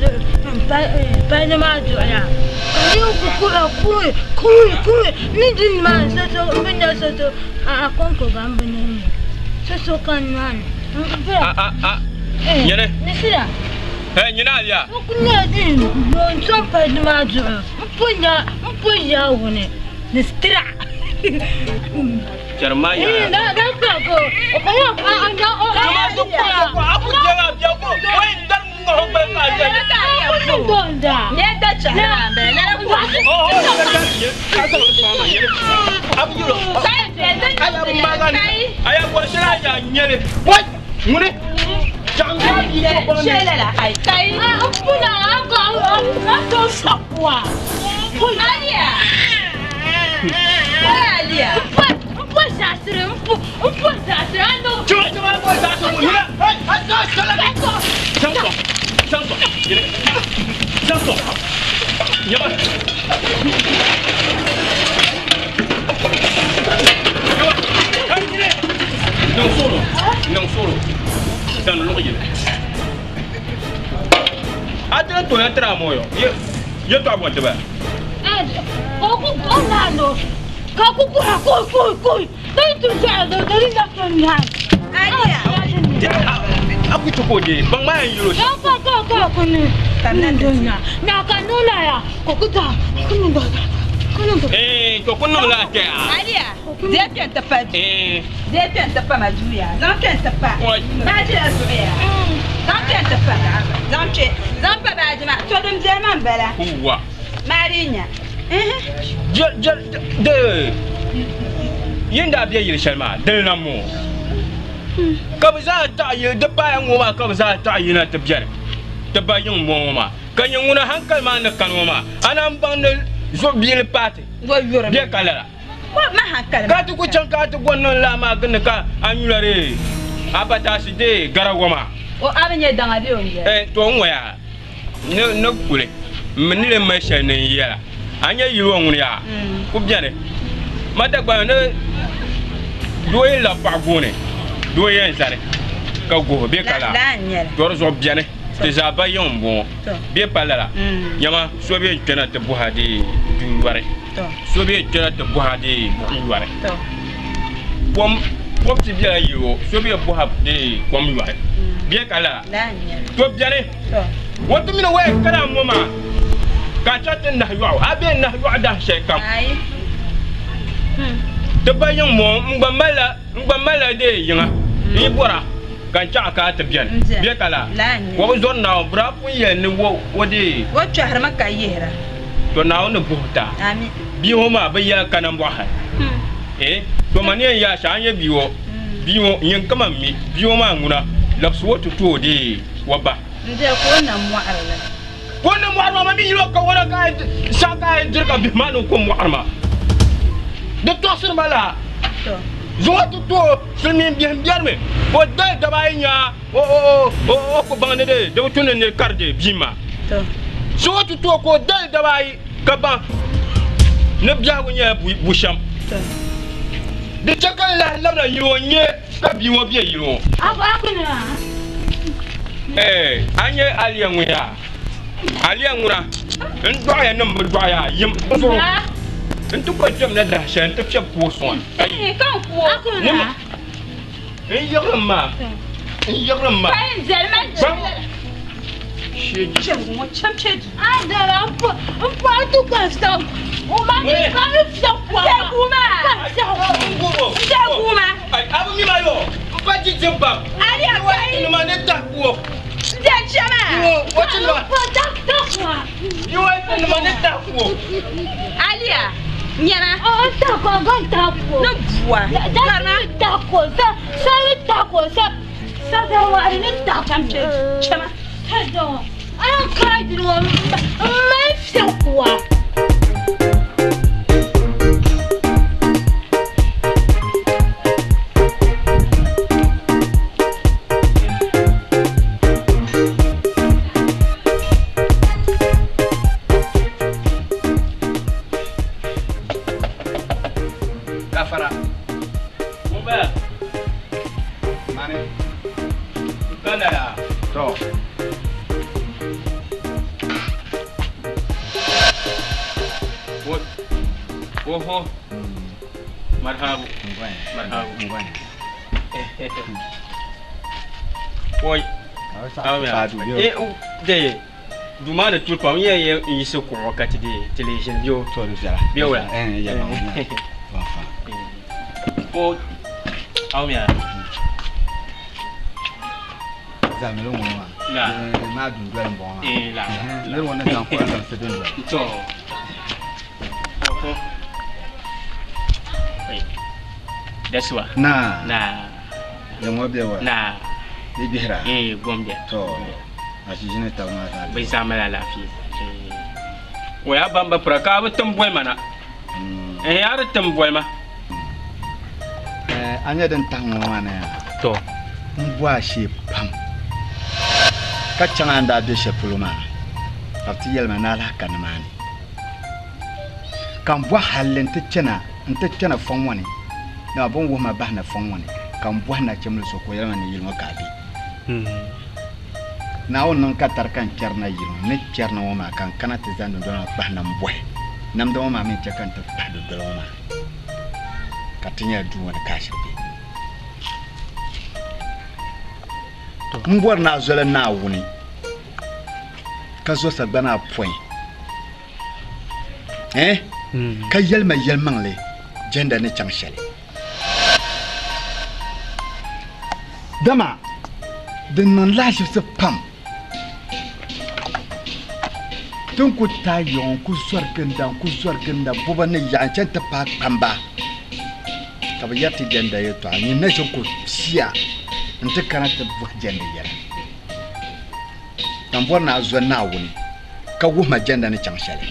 palli maa zuɣu la ka yi ku kuhira kuhi kuhi kuhi ni di maa so so n bi nya so so a kɔŋko gba n bi nya mi so so ka n maa ni Nyini. Ni sira. Hey, nyini aliya. N kuli nyɛla din n sɔŋ palli maa zuɣu n po nya n po nya wuni ni sitira. Chɛri maa yaɣa. Yin daa be yili shɛli maa dini na m-bɔŋɔ ka bɛ zaa taɣi yili di paaya ŋɔ maa ka bɛ zaa taɣi yina ti beni ti ba yiŋ m-bɔŋɔ maa ka nyɛ ŋuna hankali maa ni kani ŋɔ maa a naan baŋ ni zuɣu biili paati bɛ ka lala ka ti ku chaŋ ka a ti go niŋ laa maa gindi ka a nyula dee a bataasi dee garawa maa to n ŋɔya ni kuli m mi ni lee mali shɛli ni n yɛla a nya yili ŋɔ ŋuni yaa ku beni ma Dagbaŋ ni doo yi labi paɣa gooni doo yɛn zani ka guhi bee ka laa to di zuɣu beni ti zaa ba yiŋ m-bɔŋɔ bee pa lala nyama so bee n-kpɛna ti bɔha dee duu yɔri so bee n-kpɛna ti bɔha dee buɣim yɔri kom kom ti bela yili ŋɔ so bee bɔha dee kom yɔri bee ka lala To beni o ti mini waya kana ŋɔ maa ka a chaŋ ti nahi yɔɣu a bee nahi yɔɣu dahi shɛli kam ti ba yiŋ ŋɔ n gba malila n gba malila dee yiŋa n yi bɔra ka n chaɣa ka a ti beni bee ka laa o bi zɔri Naawuni bɛ daa pun yɛli ni o dee O kpɛhirimi ka yihira. To Naawuni ni buhi ti a bia ŋɔ maa bi yɛli ka nambɔɣu hali eh to ma ni yɛn yaa shɛli a ni nyɛ bia ŋɔ Bia ŋɔ, nyin ka man mi bia ŋɔ maa ŋuna, labisi o ti ti o dee o ba. N diɛli ka o na mɔɣiri li. Ka o na mɔɣiri maa, man mi yino ka wala ka a yɛn saɣi ka a yɛn diri ka bihi maa niŋ kom mɔɣiri maa. Di tɔɣisiri ma laa. Zaŋ o ti ti o silimiin bihi m-biɛrimi ka o dali daba ayi nya o ku baŋ ni di bi tu ni nir kari di bia maa. Zaŋ o ti ti o ka o dali daba ayi ka baŋ ni biɛhigu nyɛla bushɛm. Di chɛ ka n lahi labina yili ŋɔ n-nyɛ ka bia ŋɔ be yili ŋɔ. Ɛɛ, a nya Aliya ŋun yaa? Aliya ŋuna, n dɔɣiya ni m bi dɔɣi a yim zuɣu. N ti kɔŋ kpɛmla dahin shɛli nti fiɛbi kuo sɔŋ a. N yiɣirim maa, n yiɣirim maa. Gbaŋ Aliya, nyɛma ni bua Chama. Gafara. Mobile. Mani. Kana ya. To. Oho. Marhabu. Marhabu. Oi. Eh, de duu maa ni tuli pam n yɛn yɛn yiɣisi kuɣu ka ti deei ti lee ʒini bɛ o bɛ o la o awumiya Zalimi ŋɔ maa La. maa dundoli n bɔŋɔ maa Eh, la, la. Niriba ŋɔ ni zaŋ kuɣu zaŋ si dundoli to oho dasuwa naa na ya ŋɔ bɛ wa na di gbihira eh gombe to a chi ʒini taba maa zaa bai zaa mali alaafee o ya ban ba pira ka a bi tim boli ma na eh a di tim boli ma Eh, a nyɛ din tahi ŋɔ maa na yaa to n bo a shee pam ka chaŋ a ni daa be shɛli polo maa ka bɛ ti yɛli ma ni a lahi ka nimaani ka n bɔhi halli nti kpɛna nti kpɛna fɔŋ ŋɔ ni dama bɛ ni wuhi ma bahina fɔŋ ŋɔ ni ka n bɔhi nachimbil so ka o yɛli ma ni yili ŋɔ ka a be Naawuni niŋ ka tari ka n kpɛri na yili ŋɔ ni kpɛri na ŋɔ maa ka n kana ti zaŋ dundoli maa kpahi na m-bɔhi namda ŋɔ maa mi n-chɛ ka n ti kpahi dundoli ŋɔ maa ka ti nyɛla duu ŋɔ ni ka a shiri be. M bɔri ni a zoli Naawuni ka zo sagbana apɔin eh? ka yɛli ma yɛlimaŋli jɛnda ni chaŋ shɛli. Dama di niŋ lahiʒibisi pam ti ni ku taai yiɣi n-ku zɔri ginda n-ku zɔri ginda bɔba ni yaɣa n-chani ti paai kpamba ka bɛ yɛri ti jɛnda yɛtɔɣa nyin na ʒini ku pia nti kana ti bɔhi jɛndi yɛla. Ka m bɔri ni a zo Naawuni ka wuhi ma jɛnda ni chaŋ shɛli.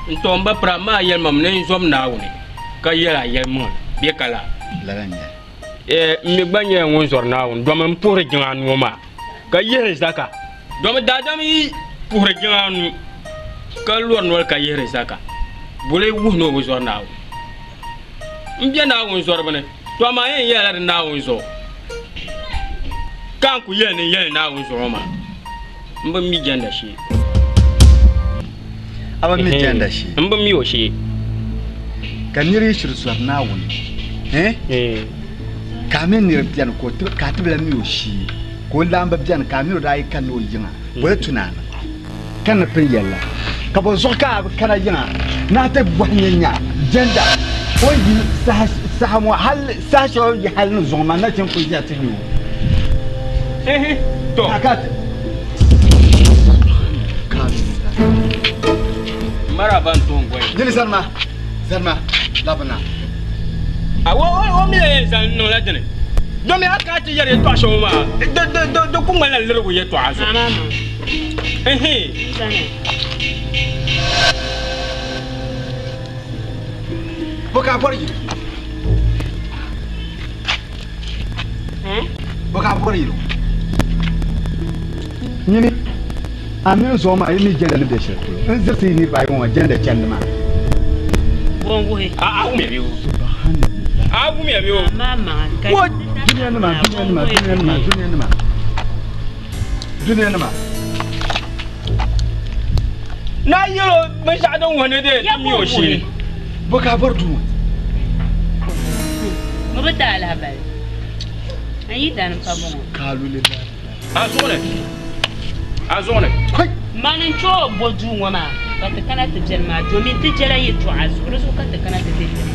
N tɔ m ba pira, amaa yɛli ma mi ni n zom Naawuni ka yɛl a yɛlimaŋli bee ka laa? Lala n-nyɛ li. Ee, m mi gba nyɛla ŋun zɔri Naawuni, domi m puhiri jiŋa anu ŋɔ maa ka yihiri zaka. Domi daadam yi puhiri jiŋa anu ka lɔri noli ka yihiri zaka, boli wuhi ni o bi zɔri Naawuni. M be Naawuni zɔribu ni, to amaa yɛn yɛlila di Naawuni zuɣu. Ka n ku yɛli ni n yɛli Naawuni zuɣu maa, m bi mi jɛnda shee. A bi mi jɛnda shee? M bi mi o shee. Ka nir yi shiri zɔri Naawuni, eh? Ka a mi nir beni ka a ti bi lahi mi o shee, ka o laamba beni ka a mi o daa yi kanna o yiŋa, boli tu ni a niŋ? Ka ni pun yɛli la, ka bɔ zuɣu ka a bi kana yiŋa ni a ti bɔhi nyɛ nya jɛnda o ni yi saha ŋɔ hal saha shɛli o ni yi hal ni zuŋɔ maa nachin kul ʒiya ti nya o. Ehe, to. Ka ti. Mara ban tuhi n-goyi. Nyini zanima, zanima, labina. A o mi la yɛn zaŋ niŋla dini? Domi a ka ti yɛri yɛtɔɣ shɛŋa maa, di ku ŋmanila lirigu yɛtɔɣa zuɣu. Bɔ ka a bɔri yili? Bɔ ka a bɔri yili? Nyini a mini zuɣu maa yi mi jɛnda ni be shɛli polo n zirisi yi niriba ayi ŋɔ maa jɛnda chandi maa. Bɔ n-wuhi? A a wumya bee? Subhanallah. wumiya bɛ o. Wo duniya nima duniya nima duniya nima duniya nima duniya nima. Na yɛlo binshɛɣu din wuhi ni dee ti mi o shee. Bo ka a bɔri duu ŋɔ? Ŋɔ bi ti a lahibali. N yi dani m-pa bɔŋɔ. Kaalu li A zuɣu ni. A zuɣu ni. Mani n-chɛ o bo duu ŋɔ maa ka ti kana ti beni maa domin ti jɛla yɛtɔɣa zuɣu, di zuɣu ka ti kana ti be kpe maa.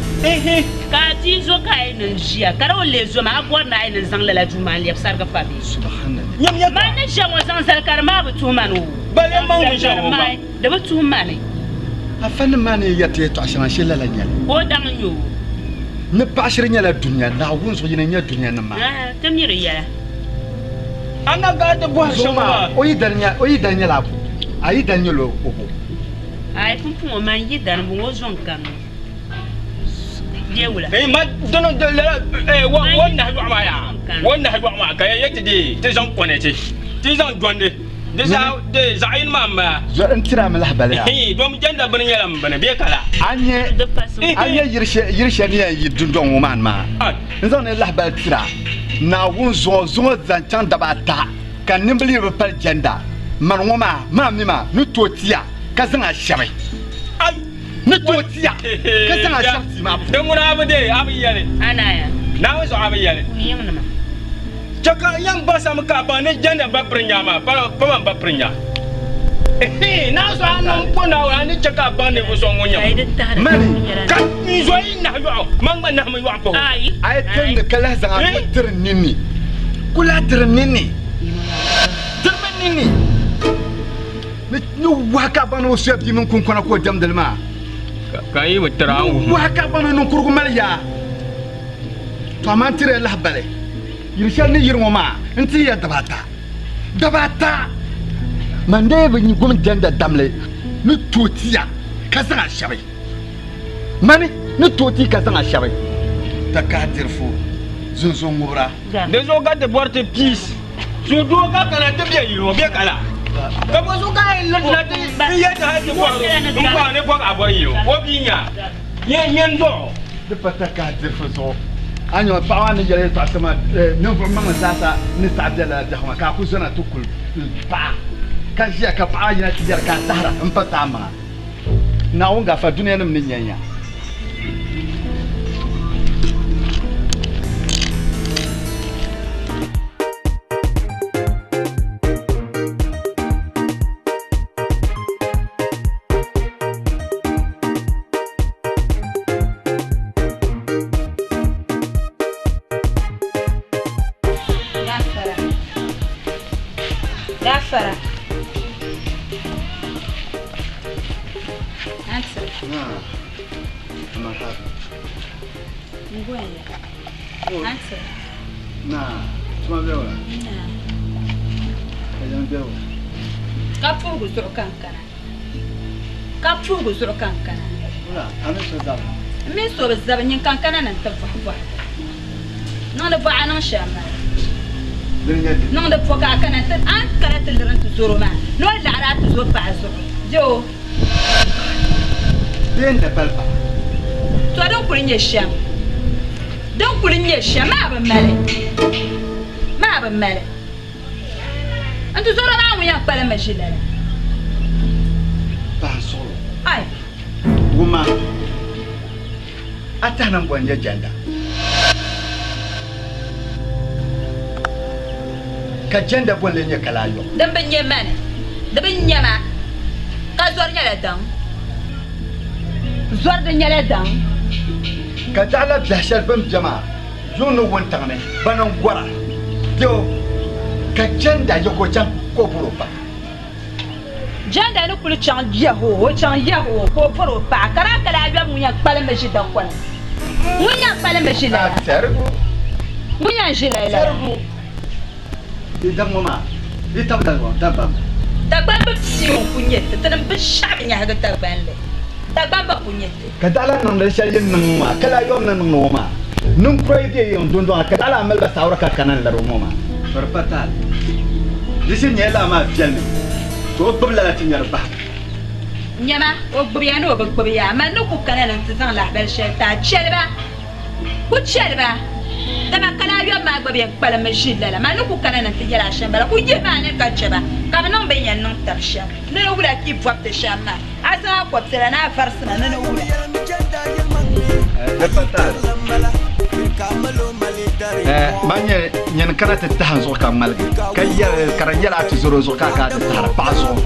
Ka a bia zo ka a yi ni ʒiya, ka di o leei zo maa, a bɔri ni a yi ni zaŋ lala duu maa n-lɛbi sariga pa bee? Mani ni ʒiya ŋɔ zaŋ zali ka di maa bi tuhi ma ni o. Di bi tuhi ma ni. Afanim maa ni yɛri ti yɛtɔɣ shɛŋa shee lala n-nyɛ li. Ka o daŋ n-nyɛ o. Ni paɣ shiri nyɛla dunia, Naawuni zuɣu yini n-nyɛ dunianim maa. Ti mi di yɛla. A na gaa ti bɔhi Zuɣu shɛm maa, maa. o yi dani nyɛla a bo, a yi dani nyɛla o bo. Aai, pumpɔŋɔ man yi dani m-bɔŋɔ, o zo n-kani o. Bee wula? Ee, ma dini di lala, ee, o, o nahi yɔɣu maa yaa, o nahi yɔɣu maa ka ya yɛ ti dee ti zaŋ kɔnɛti, ti zaŋ jɔndi. Di zaa de zaɣ yini maa m-bala. Zɔri n-tiri a mi lahibali yaa. Hii, dom jɛnda bini nyɛla m bini bee kala? A nya a nya yiri shɛli ni yɛn yi dundɔŋ ŋɔ maa ni maa, n zaŋ ni lahibali tiri a, Naawuni zuŋɔ zuŋɔ zaŋ chaŋ daba ata ka nimbila yi bi pali jɛnda mani ŋɔ maa, maa mi maa ni tooi ti a ka zaŋ a shɛbi. Ni tooi ti a ka zaŋ a shɛbi tia maa puuni. Din ŋuna a bi deei, a bi yɛli. Naawuni zuɣu a bi yɛli. Chɛ ka n yɛn baŋsami ka a baŋ ni jɛndi m ba piri nyaa maa, pa man ba piri nyaa. Naa zuɣu a niŋ m-po Naawuni, a ni chɛ ka a baŋ ninvuɣ so ŋun nyɛ ma. Ka n zo yi nahi yɔɣu, man gba nahimi yɔɣu pahi o. A yi timdi ka lahi zaŋ a nuu tiri n ninni, ku lahi tiri n ninni, tirimi n ninni ni wahi ka a baŋ ni o suya bia mini kuŋkɔna ka o diɛmdi li maa. Ka n yi bi tiri a, n wuhi ma. Ni wahi ka a baŋ ni niŋkurugu mali yaa. To amaa n tiri ya lahibali yili shɛli ni yiri ŋɔ maa n-ti ya daba ata. Daba ata! Man dee bi gum jɛnda damli ni tooi ti ya ka zaŋ a shɛbi. Mani ni tooi ti ka zaŋ a shɛbi. Takahi dirifu zunzun ŋubira. Di zuɣu ka ti bɔri ti peace. Suhudoo ka kana ti be yili ŋɔ bɛ kala. Ka bɔ zuɣu ka a yi lirina ti n-yɛli ti hali ti bɔhiri o n-bɔhiri ni bɔg a bɔri yili ŋɔ o bia nya nyɛ n-dɔɣi o. Di pa takahi dirifu zuɣu. A nya paɣa maa ni yɛli yɛltɔɣa shɛm maa, ninvuɣ maŋli zaasa ni saɣi be lala biɛhigu maa, ka a ku zɔna ti kuli paɣa ka ʒiya ka paɣa yina ti yɛri ka a tahira m-pa ti amaŋa. Naawuni gaafara dunianim ni nya ya. Gafara. Gafara. Answer. Ngoya. Answer. Na, tuma bɛ wala? Na. Ka yan bɛ wala? Ka puhigu zuɣu ka n kana. Ka puhigu zuɣu ka n kana. Wula, a mini so zabi? M mini so bi zabi, nyin ka n kana ni n ti bɔhi bɔhigu. Niŋdi bɔɣa a niŋ shɛm maa. Dini nyɛ dini? Niŋdi bɔ ka a kana ti, a ni kana ti liri n-ti zɔro maa, ni o laɣiri a ti zo paɣa zuɣu. Bɛ o. Bee n da pali paɣa? Tɔ din kuli nyɛ shɛm, din kuli nyɛ shɛm maa bi mali, maa bi mali. N tizɔro maa ŋun yɛn kpalim mi ʒi lala. Paɣa n-suɣil o. Ai! Wumma, a tɛhi ni m bo n-nyɛ jɛnda? Ka jɛnda bo n-lee nyɛ kala ayɔbu? Din bi nyɛ mani, di bi nyɛ ma, ka zɔri nyɛla daŋ. Zɔri di nyɛla daŋ. Ka daɣila biɛhi shɛli bɛ ni be maa Yuŋ ni wuntaŋ ni bana n-gɔra deo, ka jɛnda ya ka o chaŋ ka o bɔr o paɣa. Jɛnda ni kuli chaŋ yɛhoo, o chaŋ yɛhoo ka o bɔr o paɣa, ka daa kali ayɔbu ŋun yɛn kpalim mi ʒi dakɔli, ŋun yɛn kpalim mi ʒi lala, ŋun yɛn ʒi lala. Sarigu, di daŋ ŋɔ maa, di tab dabam. Dagban bi pii o n-ku nyɛ ti, tinim binshɛɣu bi nyɛhigi Dagbanli, Dagban bi ku nyɛ ti. Ka daa lahi niŋdi shɛli yi ni niŋ ŋɔ maa, ka lahi yɔri ni niŋdi ŋɔ maa. Ninkura yi be yiŋ dundɔŋ ni, ka daa lahi mali ba saawara ka kana n-lari o ŋɔ maa. Bari pa taali. Di shiri nyɛla lala maa viɛlimi, to o gbibi lala ti nyari bahigu. Nyama, o gbibiya ni o bi gbibiya, man ni ku kana ni nti zaŋ lahibali shɛli ti a, chɛli ba. Ku chɛli ba, dama ka laa yɔbu maa gba bɛn kpalimmi ʒi lala. Man ni ku kana na nti yɛl a shɛm bala. Ku yihi ma a nini ka chɛ ba, ka bɛ niŋ bɛ ni yɛn niŋ tab shɛm. Ni ni wula ka yi bɔbi ti shɛm maa? A zaŋ a kɔpiɛla ni a varisi ma ni ni wula? Man nyɛ nyini kana ti tahi n zuɣu ka ŋmaligi ka yɛli ka di nyɛla a tizɔro zuɣu ka a kana ti tahira paɣa zuɣu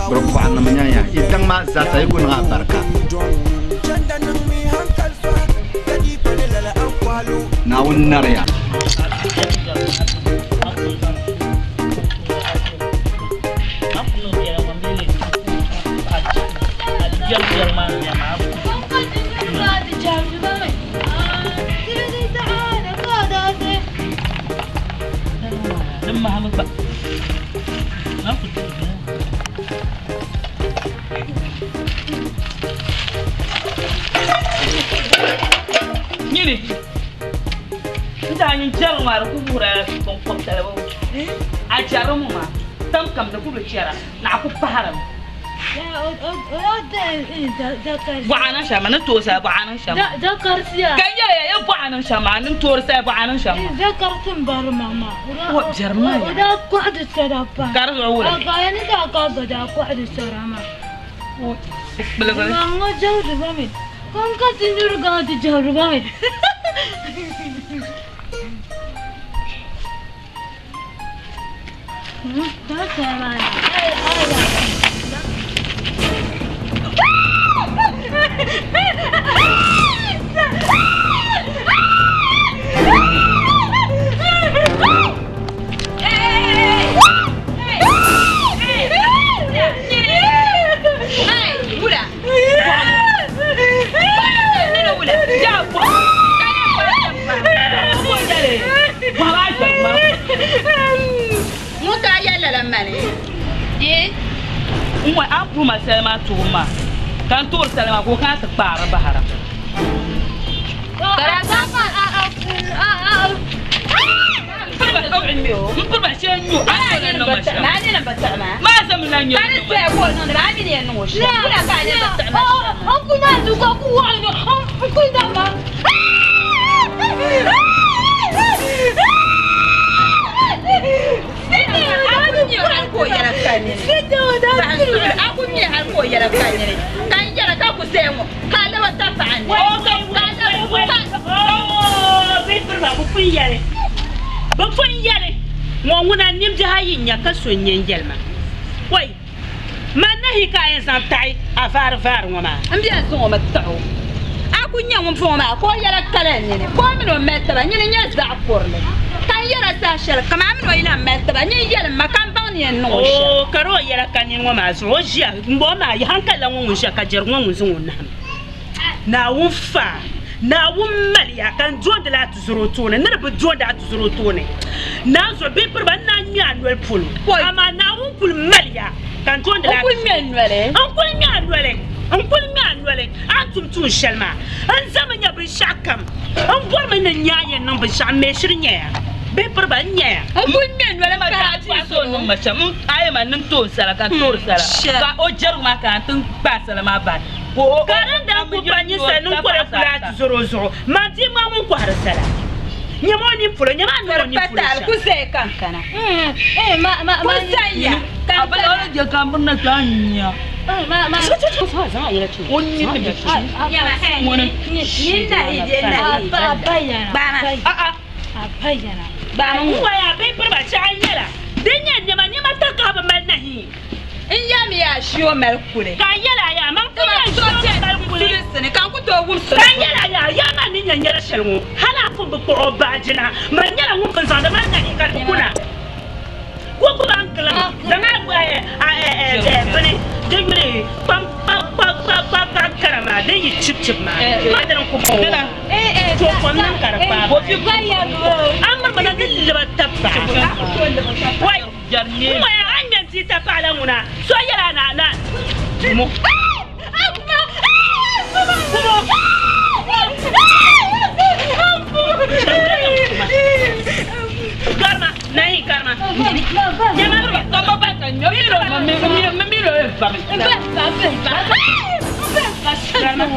biri bɔɣa nim nyanya yi daŋ maa zaasa yi ku niŋ a barika Naawuni nariya. Nyini n daa nyin jɛri ŋɔ a di ku wuhira binkɔbitali a jɛrimi maa tam kam di ku bi chɛra ni a ku pahirimi. Bɔɣa niŋ shɛm ni tooi sali bɔɣa niŋ shɛm ka n yɛli ya ya bɔɣa niŋ shɛm maa ni toori sali bɔɣa niŋ shɛm maa biɛri maa ka di zuɣu wula Ŋun ka a yɛli lala mani? Di. N ŋɔ a ni puhi ma sali maa toobu maa, ka n toori sali maa ka o kana ti kpaari bahira. M piri ba shee n-nyu a ni niŋ ma shɛm. Maa zami na nyɛ Bɛ pun yɛli, Ŋɔ ŋuna nimbihi ayi n-nya ka so n-nyɛ n-yɛli ma, Oi, man nahi ka a yɛn zaŋ taɣi a vaari vaari ŋɔ maa. M bɛn zaŋ o mi taɣ o. A ku nya ŋun bɔŋɔ maa ka o yɛla kala n nini, ka o min o mali taba nyini n-nyɛ zaɣ kurili. Ka n yɛra saha shɛli kam a min o yi lan mali taba, nyin yɛlim ma ka m baŋ ni yɛn niŋ o shɛm. Oo, ka di o yɛla ka nini ŋɔ maa zuɣu o ʒiya m-bɔŋɔ maa, haŋkalila ŋɔ ŋun ʒiya ka jɛrigu ŋɔ ŋun zaŋ o nahim. Naawuni fa, Naawuni maliya ka n dondi la a tuzɔro tooni, ni di bi dondi a tuzɔro tooni naan zuɣu bee piriba n naan ŋme a noli polo, amaa Naawuni kul maliya ka n dondi la a tuzɔro. N kul ŋme a noli, n kul ŋme a noli a ni tum tuun shɛli maa. N zami nya binshɛɣukam, m bɔrimi ni n nya a yɛn niŋ binshɛɣu, m mi shiri nyaya bee piriba n nyaya. N kul ŋme noli m-pahi a Paɣa so niŋ ma shɛm, a yɛn ma ni n tooi sala ka n toori sala, ka o jɛrigu maa ka n ti kpaai sala maa bahi. Ka din daa ku pa ninsal ni n-kɔre kuli a ti zɔr o zuɣu, man bia ŋmaa ŋun kɔhiri sala. Nyama o nini polo, nyama a ni o nini polo shɛm. N waya bee piriba shɛɣu n-nyɛla din nyɛ nɛma, nɛma takahi bi mali nahiin. N yɛmi ya ʒi o mali kuli. Ka n yɛl a yaa, man ku yɛn ʒi o mi mali kuli. Sulinsi ka n ku tooi wumsi Ka n yɛl a yaa, yaa man ni nya nyɛla shɛli ŋɔ, hal a pun bi kpuɣ o baajina, man nyɛla ŋun pun zaŋdi man nahi ka di kuna. Ka o gbubi a n-gilim zaŋ a bini din yuli kpamkpakpakpakpakara maa din yi chibchib maa, maa dini n-ku bɔŋɔ maa. To kom niŋ ka di kpaai a mirimi na ni liba tab paɣa. Wai! N waya a ni ŋmɛ bia tapaɣa la ŋuna so yɛla na na tumo. Karima nahi karima. Karima.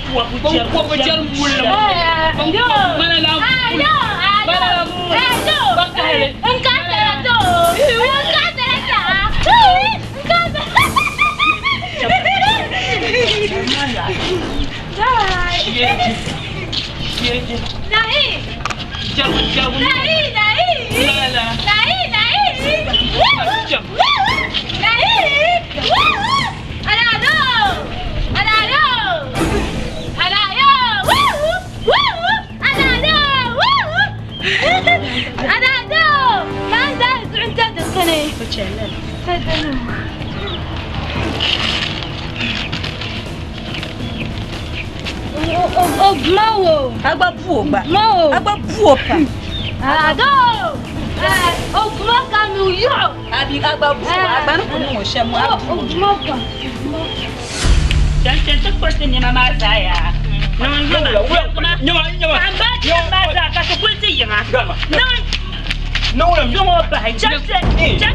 Binkɔbigu jɛri mulli ŋɔ. Binkɔbigu ŋmana la muli. Ŋmana la muli. Bakahili. Jɛrigu jɛrigu. Ŋmana la. A gba bu o gba. A gba bu o pam. A bi a gba bu o a gba ni ku niŋ o shɛm ŋɔ a bu o. Chan chan ti kpuɣi ti nɛma maa zaa yaa. Niŋ n yoma. Paɣa m baa ti maa zaa ka ti kuli ti yiŋa. Niŋ zaŋ o bahi. Chan chan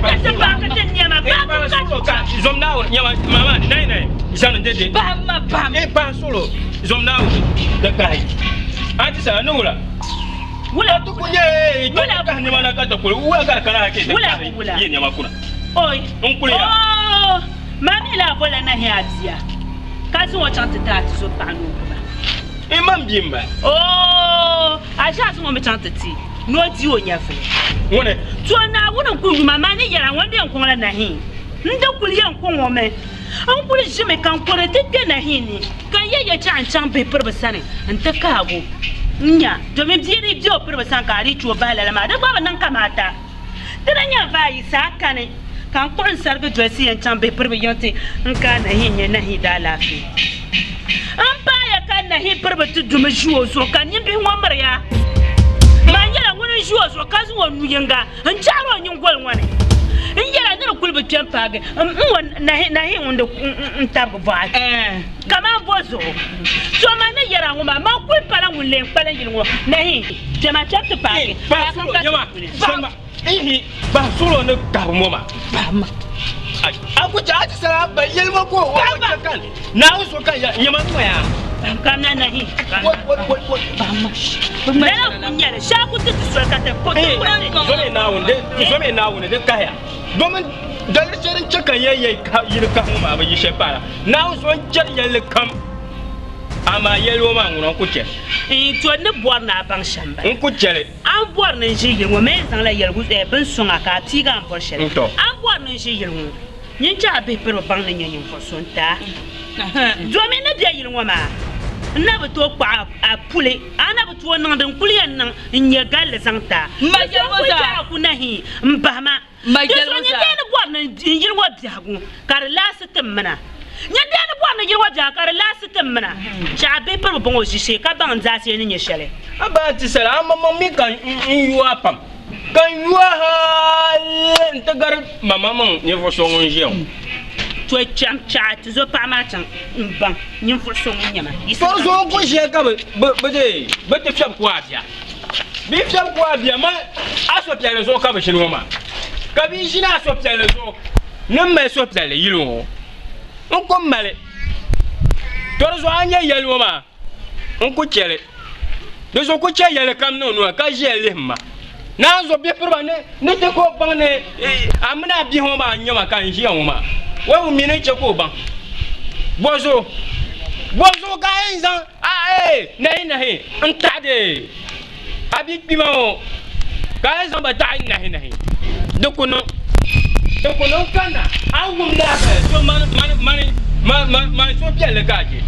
ka ti paaki ti nɛma. Paaki ka. Zom Naawuni nyama mama nai nai zani dede. Bahim ma bahim. Eh pahi suɣulo zom Naawuni di kahi. A ti sala ni wula. Wula ti ku nyɛ wula kahi nɛma na ka ti kuli wula ka di kana ke ti kahi yi nɛma kuna. Oi. N kuli ya. Oh ma mi la vola na hi a bia ka zaŋ o chaŋ ti ti a tizo paɣa ni o gbuba. I man bia m-bala. Oh a ʒe a zaŋ o mi chaŋ ti ti ni o di o nyɛvili. Ŋuni? To Naawuni n-kuli yuma maa ni yɛra ŋɔ n di yɛn kɔŋ la nahi. N di kuli yɛn kɔŋ o mi. N kuli ʒimi ka n kɔre ti kpe nahi ni ka n yɛ yɛltɔɣa n-chaŋ bihi piribu sani nti kahigi o n-nya domin bia di be o piribu sani ka a dii ti o bahi lala maa di gba bi niŋ kamaata. Ti di nya vaai yi saa kani ka n kpuɣi n sarigi dolisi yɛn chaŋ bihi piribu yiŋ ti n kaai nahi n-nya nahi daalaafee. N paaya ka nahi piribu ti dumi ʒi o zuɣu ka nimbihi ŋɔ miriya. Man nyɛla ŋun n-ʒi o zuɣu ka zaŋ o nu yiŋga n-chaɣiri o nyiŋgoli ŋɔ ni. N yɛla ni di kuli bi kpe m-paagi n ŋɔ nahi nahi ŋun di n-tabigi bɔɣa kaman bɔ zuɣu. To man ni yɛri a ŋɔ maa, man kuli pala ŋun lee n-kpalim yili ŋɔ nahi kpɛma chaŋ ti paagi Pahi paagi n ka suɣulo ti kuli. nyɛma ihi bahi suɣulo ni kahi ŋɔ maa. A ku chɛ a ti sala a ba yɛli ŋɔ ka o chɛ ka Naawuni so ka ya nyɛma ŋɔ yaa. Kamina nahi. Lala n-kuli nyɛli shɛli ku ti ti soli ka ti ku ti kuli ti. Zomi Naawuni di zomi Naawuni di kahiya domin daliri shɛli din chɛ ka n yɛn yɛli yili kahi ŋɔ maa bi yi shɛli paai la Naawuni so n-chɛri yɛlli kam amaa yɛli o maa ŋuna n ku chɛ. To n ni bɔri ni a baŋ shɛm m-bala. N ku chɛ li. A ni bɔri ni n ʒi yili ŋɔ, ma yɛn zaŋla yɛligu bin sɔŋ a ka a piigi a ni bɔri shɛli. A ni bɔri ni n ʒi yili ŋɔ, nyin chɛ a bihi piribu baŋ ni nyɛ ninvuɣ so n-ti a. Domin ni be yili ŋɔ maa, n na bi tooi kpuɣi a puli, a na bi tooi niŋ din kuli yɛn niŋ n-nyɛ galli zaŋ ti a. Di zuɣu n kuli chɛri a ku nahi m-bahi ma. Di zuɣu nyin dee ni bɔri ni n yili ŋɔ biɛhigu ka di laasi ti m mina. Nyin dee ni bɔri ni yili ŋɔ biɛhigu ka di laasi ti m mina. Chɛ a bihi piribu baŋ o ʒishee ka baŋ n zaashee ni nyɛ shɛli. A ba ti sala, a maŋmaŋ mi ka n yu a pam, ka n yu a hali nti gari mamaŋmaŋ ninvuɣ so ŋun ʒiya ŋɔ. To chaŋ chɛ a tizo paɣa maa chaŋ m-baŋ ninvuɣ so ŋun nyɛ ma. To zuɣu n-kul ʒiya ka bɛ ti fiɛbi ku a bia. Bɛ yi fiɛbi ku a bia maa, a suhupiɛlli zuɣu ka bɛ ʒini ŋɔ maa. Ka bɛ yi ʒini a suhupiɛlli zuɣu ni m mali suhupiɛlli yili ŋɔ, n ku mali. To di zuɣu a ni nya yɛli ŋɔ maa, n ku chɛ li. Di zuɣu ku chɛ yɛlli kam niŋ nua ka ʒiya lihim ma. Naan zuɣu bihi piriba ni ti ka o baŋ ni a mini a bihi ŋɔ maa n-nyɛ ma ka n ʒiya ŋɔ maa. O bi mi ni chɛ ka o baŋ. Bɔzuɣu? Bɔzuɣu ka a yɛn zaŋ a ee nahi nahi n taɣi di a bi kpima ŋɔ ka a yɛn zaŋ ba taɣi nahi nahi di ku niŋ di ku niŋ kanna a ni wum lahabali so mani mani mani mani mani suhupiɛlli ka a je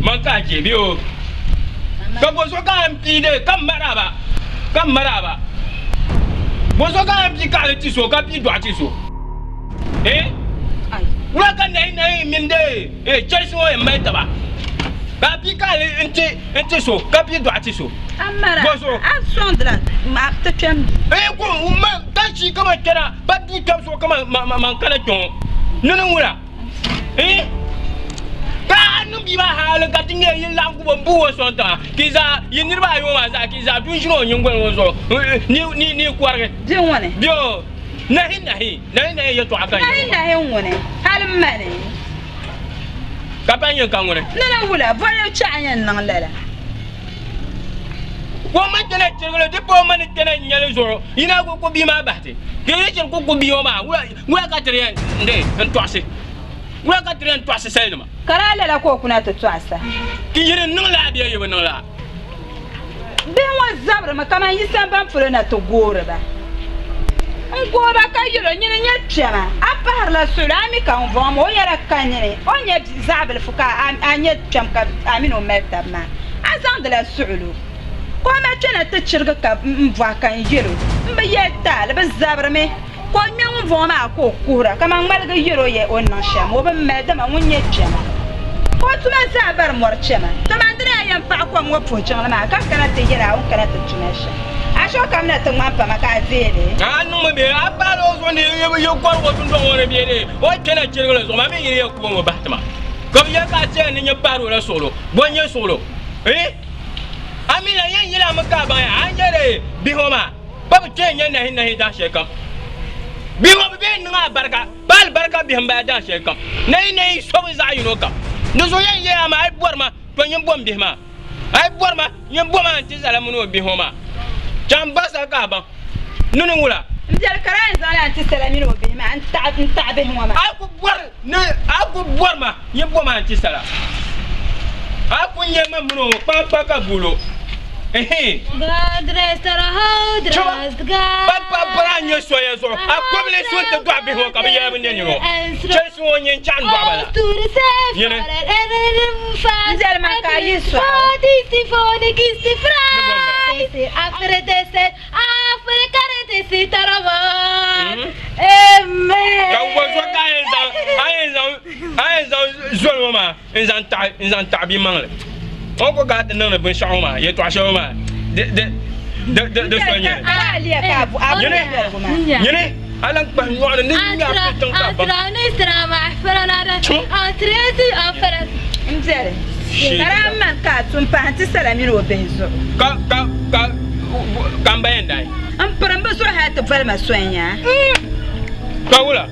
man ka a je bee o ka bɔzuɣu ka a yɛn pii de ka mari a ba ka mari a ba bɔzuɣu ka a yɛn pii kaɣili ti so ka pii dɔɣu ti so ee wula ka nahi nahi mini de Ee, chɛlisi ŋɔ yɛn mali taba, ka a pii kaali n-ti so, ka pii dɔɣi ti so. A mara, Bɔ zuɣu? a sɔŋdila ma ti kpɛm duu. Ee, ko ma ka ʒii kaman kpɛra ba duu kpɛbu zuɣu kaman man kana kpe ŋɔ. Nini ŋuna? Ee, ka a niŋ bia maa hali ka ti nya yi laɣim gubo m-buɣi o sɔŋ tiŋa, ka yi zaa, yi niriba ayi ŋɔ maa zaa, ka yi zaa du n-ʒini o nyiŋgoli ŋɔ zuɣu ni yi kɔrigi. Bia ŋɔ ni? Bia ŋɔ. Nahi nahi, nahi nahi yɛtɔɣa ka n Nahi nahi ŋuni, hali mani. Ka pa nyɛ ka ŋuni? Ni ni wula, boli chaɣ yɛn niŋ lala. Ka o ma kpɛna chirigili di pa o ma ni kpɛna n-nyɛli zuɣu, yi na ku ku bia maa bahi ti. Ka yi chiri ku ku bia ŋɔ maa, wula ka ti di yɛn dee n-tɔɣisi? Wula ka ti di yɛn tɔɣisi salinima? Ka daa lala ka o kuna ti tɔɣisa. Ti yi di niŋ laa bee yi bi niŋ laa? Bihi ŋɔ zabirimi kaman yi sambani polo na ti goori ba. N gooi ba ka yɛl o, Nyini n-nyɛ kpɛma, a pahirila soli, a mi ka ŋ-vɔŋ ma. O yɛla, Ka nyini, o ni nyɛ zaɣ bilifu ka a nyɛ kpɛm ka a min o mali tab maa, a zaŋdila suɣilo. Ka o ma kpɛna ti chirigi ka m bɔhi ka n yɛl o, M bi yɛli taali, bɛ zabirimi. Ka o ŋme ŋumbɔŋɔ maa ka o kuhira, kaman ŋmaligi yɛl o ya o ni niŋ shɛm, o bi mali, dama ŋun nyɛ kpɛma. Ka o tuma zaa bari mɔri chɛma. Kaman di ni a yɛn paɣi kom ŋɔ puhi jiŋli maa, ka kana ti yɛl a o ni kana ti tuma shɛm. A shɛli kam na ti ŋmani pama ka a deei li. A niŋmi bee a paal o zuɣu ni yi kɔrig o dundɔŋ ŋɔ ni bee dee o ni kpɛna chirigili zuɣu maa mi yi yɛn ku o mi bahi ti ma. Ka bɛ yɛli ka a chɛya ni nyɛ pahiri o la suɣilo. Bɔ n-nyɛ suɣilo? Ii! A mi lan yɛn yɛli a mi ka a baŋ ya a ni yɛli bihi ŋɔ maa. Pa bi kpee nyɛ nahi nahi dahin shɛli kam. Bihi ŋɔ bi bee niŋ alibarika, pa alibarika bihi m-bala dahin shɛli kam. Nahi nahi so bi zaɣ yino kam. Di zuɣu yɛn yɛya maa, a yi bɔri ma, to nyin bom bihi maa. A yi bɔri ma, nyin bom a ni ti zala mini o bihi ŋɔ maa. Chaŋ ba sa ka a baŋ ni ni ŋula. M biɛli ka daa yɛn zaŋla a ni ti sala mini o bihi maa n-taɣi bihi ŋɔ maa. A yi ku bɔri ni a ku bɔri ma, nyin bom a ni ti sala. A ku nya ma mini o ŋɔ kpaŋkpaŋ ka guul o. Ehe. Chɛba, pa pa bɔri a nya soya zuɣu, a kɔbili so nti dɔɣi bihi ŋɔ ka bɛ yɛli bɛ ni nini o. Chɛlisi ŋɔ n-nyɛ n-chaɣi n-dɔɣi ba la. Nyini. Ka wɔ zuɣu ka a yɛn zaŋ a yɛn zaŋ a yɛn zaŋ zoli ŋɔ maa n zaŋ taɣi n zaŋ taɣi bia maŋli o ko ka a ti niŋdi binshaɣu ŋɔ maa yɛltɔɣa shɛli ŋɔ maa di di di di di soli nyɛli nyini nyini a lan kpahi nyɔɣu ni ni ŋmɛ a pili tiŋ ka a baŋ ka ka ka ka n ba yɛn daai N pirim bi zuɣu hali ti boli ma soya nyaa. Ka wula?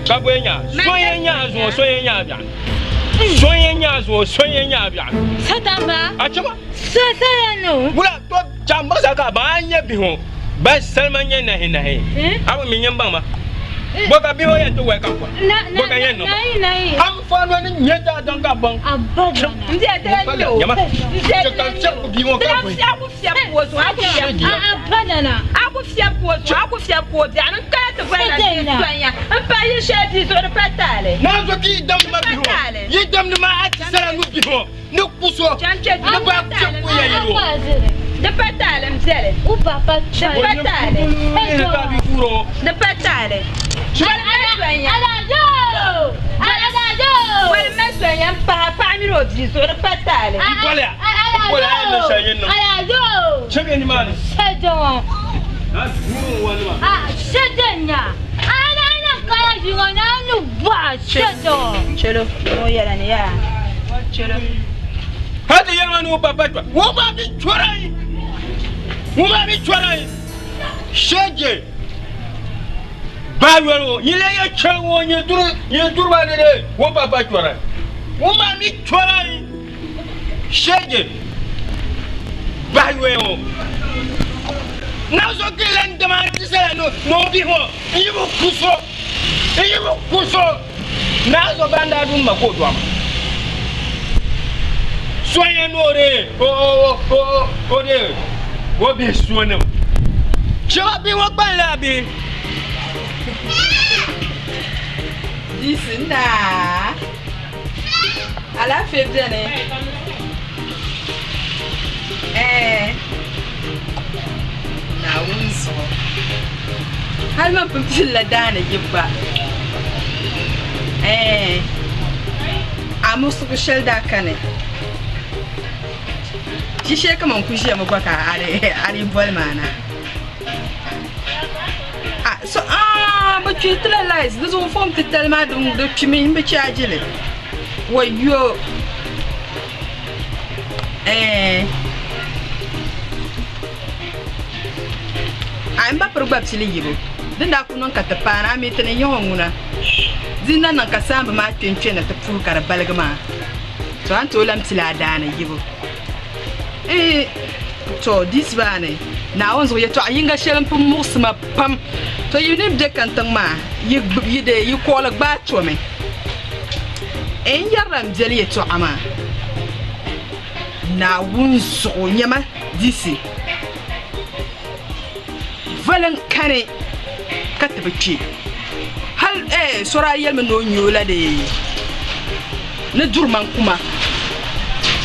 Ka bɔya nyaa? So yɛn nyaa zuŋɔ, so yɛn nyaa biɛɣu. So yɛn nyaa zuŋɔ, so yɛn nyaa biɛɣu. Satamba. A chɛma. Satana no. Wula to chaŋ baŋsa ka ba a nyɛ bihi ŋɔ ba salima nyɛ nahi nahi. A bi mi nyɛ baŋ ma. Bɔ ka bihi ŋɔ yɛn ti wali ka kɔhi. Bɔ ka yɛn niŋ ba. Anfaani ni nyɛ daadam ka baŋ. N biɛla ti lahi nyɛ o. Nyama. N biɛla Ka n fiɛbi ku bia ŋɔ ti ka lahi bɔhi. fiɛbi ku fiɛbi ku o zuɣu a ku fiɛbi ku o. A ku fiɛbi ku o zuɣu a ku fiɛbi ku o biɛɣu ni n kana ti boli na ti sonya n pa yili shɛli bia zuɣu di pa taali. Naanzu ka yi damdi ma bihi ŋɔ yi damdi ma a ti sala nu bihi ŋɔ ni ku so ni ba fiɛbi ku ya yili ŋɔ. Di pa taali n biɛli. Di pa taali. Di pa taali. Boli ma sonya n pahi paɣa mini o bia zuɣu di pa taali. Chelo o yɛla ni yaa chelo. Hali ti yɛli ma ni o pa pa chɔri ŋɔ maa bi chɔra yi ŋɔ maa bi chɔra yi shɛje ba yɔli ŋɔ yi lee yɛ chɛli ŋɔ nyɛ duri nyɛ duri maa ni dee ŋɔ pa pa chɔra ŋɔ maa mi chɔra yi shɛje ba yɔli ŋɔ na so ki lan dama ti sala no no bi ŋɔ n yi bi ku so n yi bi ku so na so ban daa dun ma ka o dɔɣi ma soya ni o dee o o o o dee o bihi suonim shɛba bihi ŋɔ kpalinla a bihi. Disi naa alaafee beni ɛɛn Naawuni zuɣu hali man pun pilila daani yibu gba ɛɛn a muɣisigu shɛli daa kani ʒishee kaman ku ʒiya mi gba ka a dii boli ma na a so aa bi kpihi tila lais di zuɣu fom titali maa din di kpimi n bi chaaji li wayo ɛɛn a n ba piri gba pili yibu din daa ku niŋ ka ti paana a mi ti ni yiŋɔ ŋuna di na niŋ ka saamba maa kpe n kpe na ti puhi ka di baligi maa. To a ni tooi lan pili a daani yibu. Eeh, to di maa ni Naawuni zuɣu yɛtɔɣ yiŋga shɛli m-pun muɣisi ma pam. To yi ni be kantiŋ maa, yi yi dee yi kuɣili gbaai tomi. Eeh, n yɛrila m biɛli yɛtɔɣa maa Naawuni zuɣu, nyama disi voli n-kani ka ti bi kpe. Hal eeh, so daa yɛlimi ni o nya o la dee ni duri man kuma,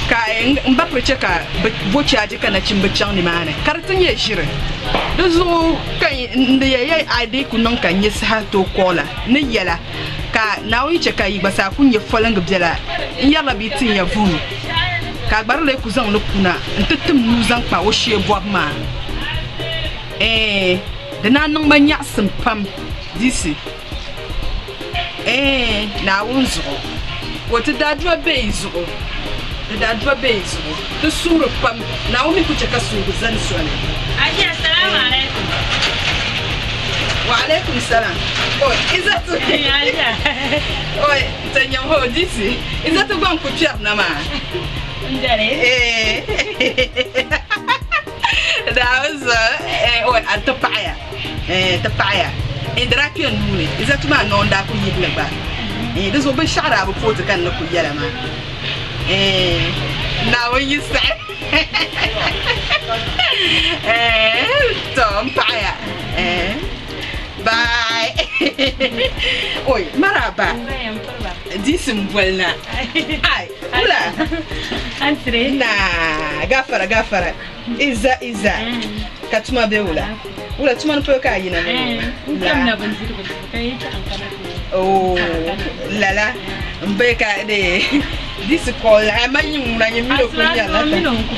ka m ba piri chɛ ka bɛ bo chaaji ka nachimba chaŋ nimaani ka di ti nyɛ ʒiri. Di zuɣu ka n di yɛli ya a dii ku niŋ ka n nya saha tooi kɔɣila ni yɛla, ka Naawuni chɛ ka yi gba saa ku nya folingi biɛla n yɛrila bɛ yi tin ya vuhim, ka a gba di lee ku zaŋ li kuna nti tim nuu zaŋ kpa o shee bɔbu maa. Ɛɛn, di naan niŋ ma nyaɣisim pam, DC. Ɛɛn, Naawuni zuɣu. O ti daadua be yi zuɣu. Ti daadua be yi zuɣu. Ti suhiri pam. Naawuni mi ku chɛ ka suhigu zani soli. Aji, Assalamu alaikum. Wa alaikum salam. O, Izzatu. O, ti nyam ho, DC. Izzatu gba n-ku kpɛri na maa. N dali. Ɛɛn. Naawuni zuɣu, ɛɛn, o, a ti paɣiya. Ɛɛn, ti paɣiya. Ɛɛn, di daa kpe n nuu ni. Izzatu maa noo n-daa kuli yihi li gba. Ɛɛn, di zuɣu binshɛɣu daa bi pooti ka n ni kuli yɛla maa. Ɛɛn, Naawuni yi saɣi. Ɛɛn, tɔ m paɣiya. Ɛɛn, bye. Oi, maraba. Diisi m-boli na. Ai, wula? Naa, gafara, gafara. Izza, Izza, ka tuma be wula? Wula tuma ni polo ka a yina ŋɔ? Wula? Oh, lala, m be ka de this call a ma yi ŋuna nyin mini o kuli nyɛrila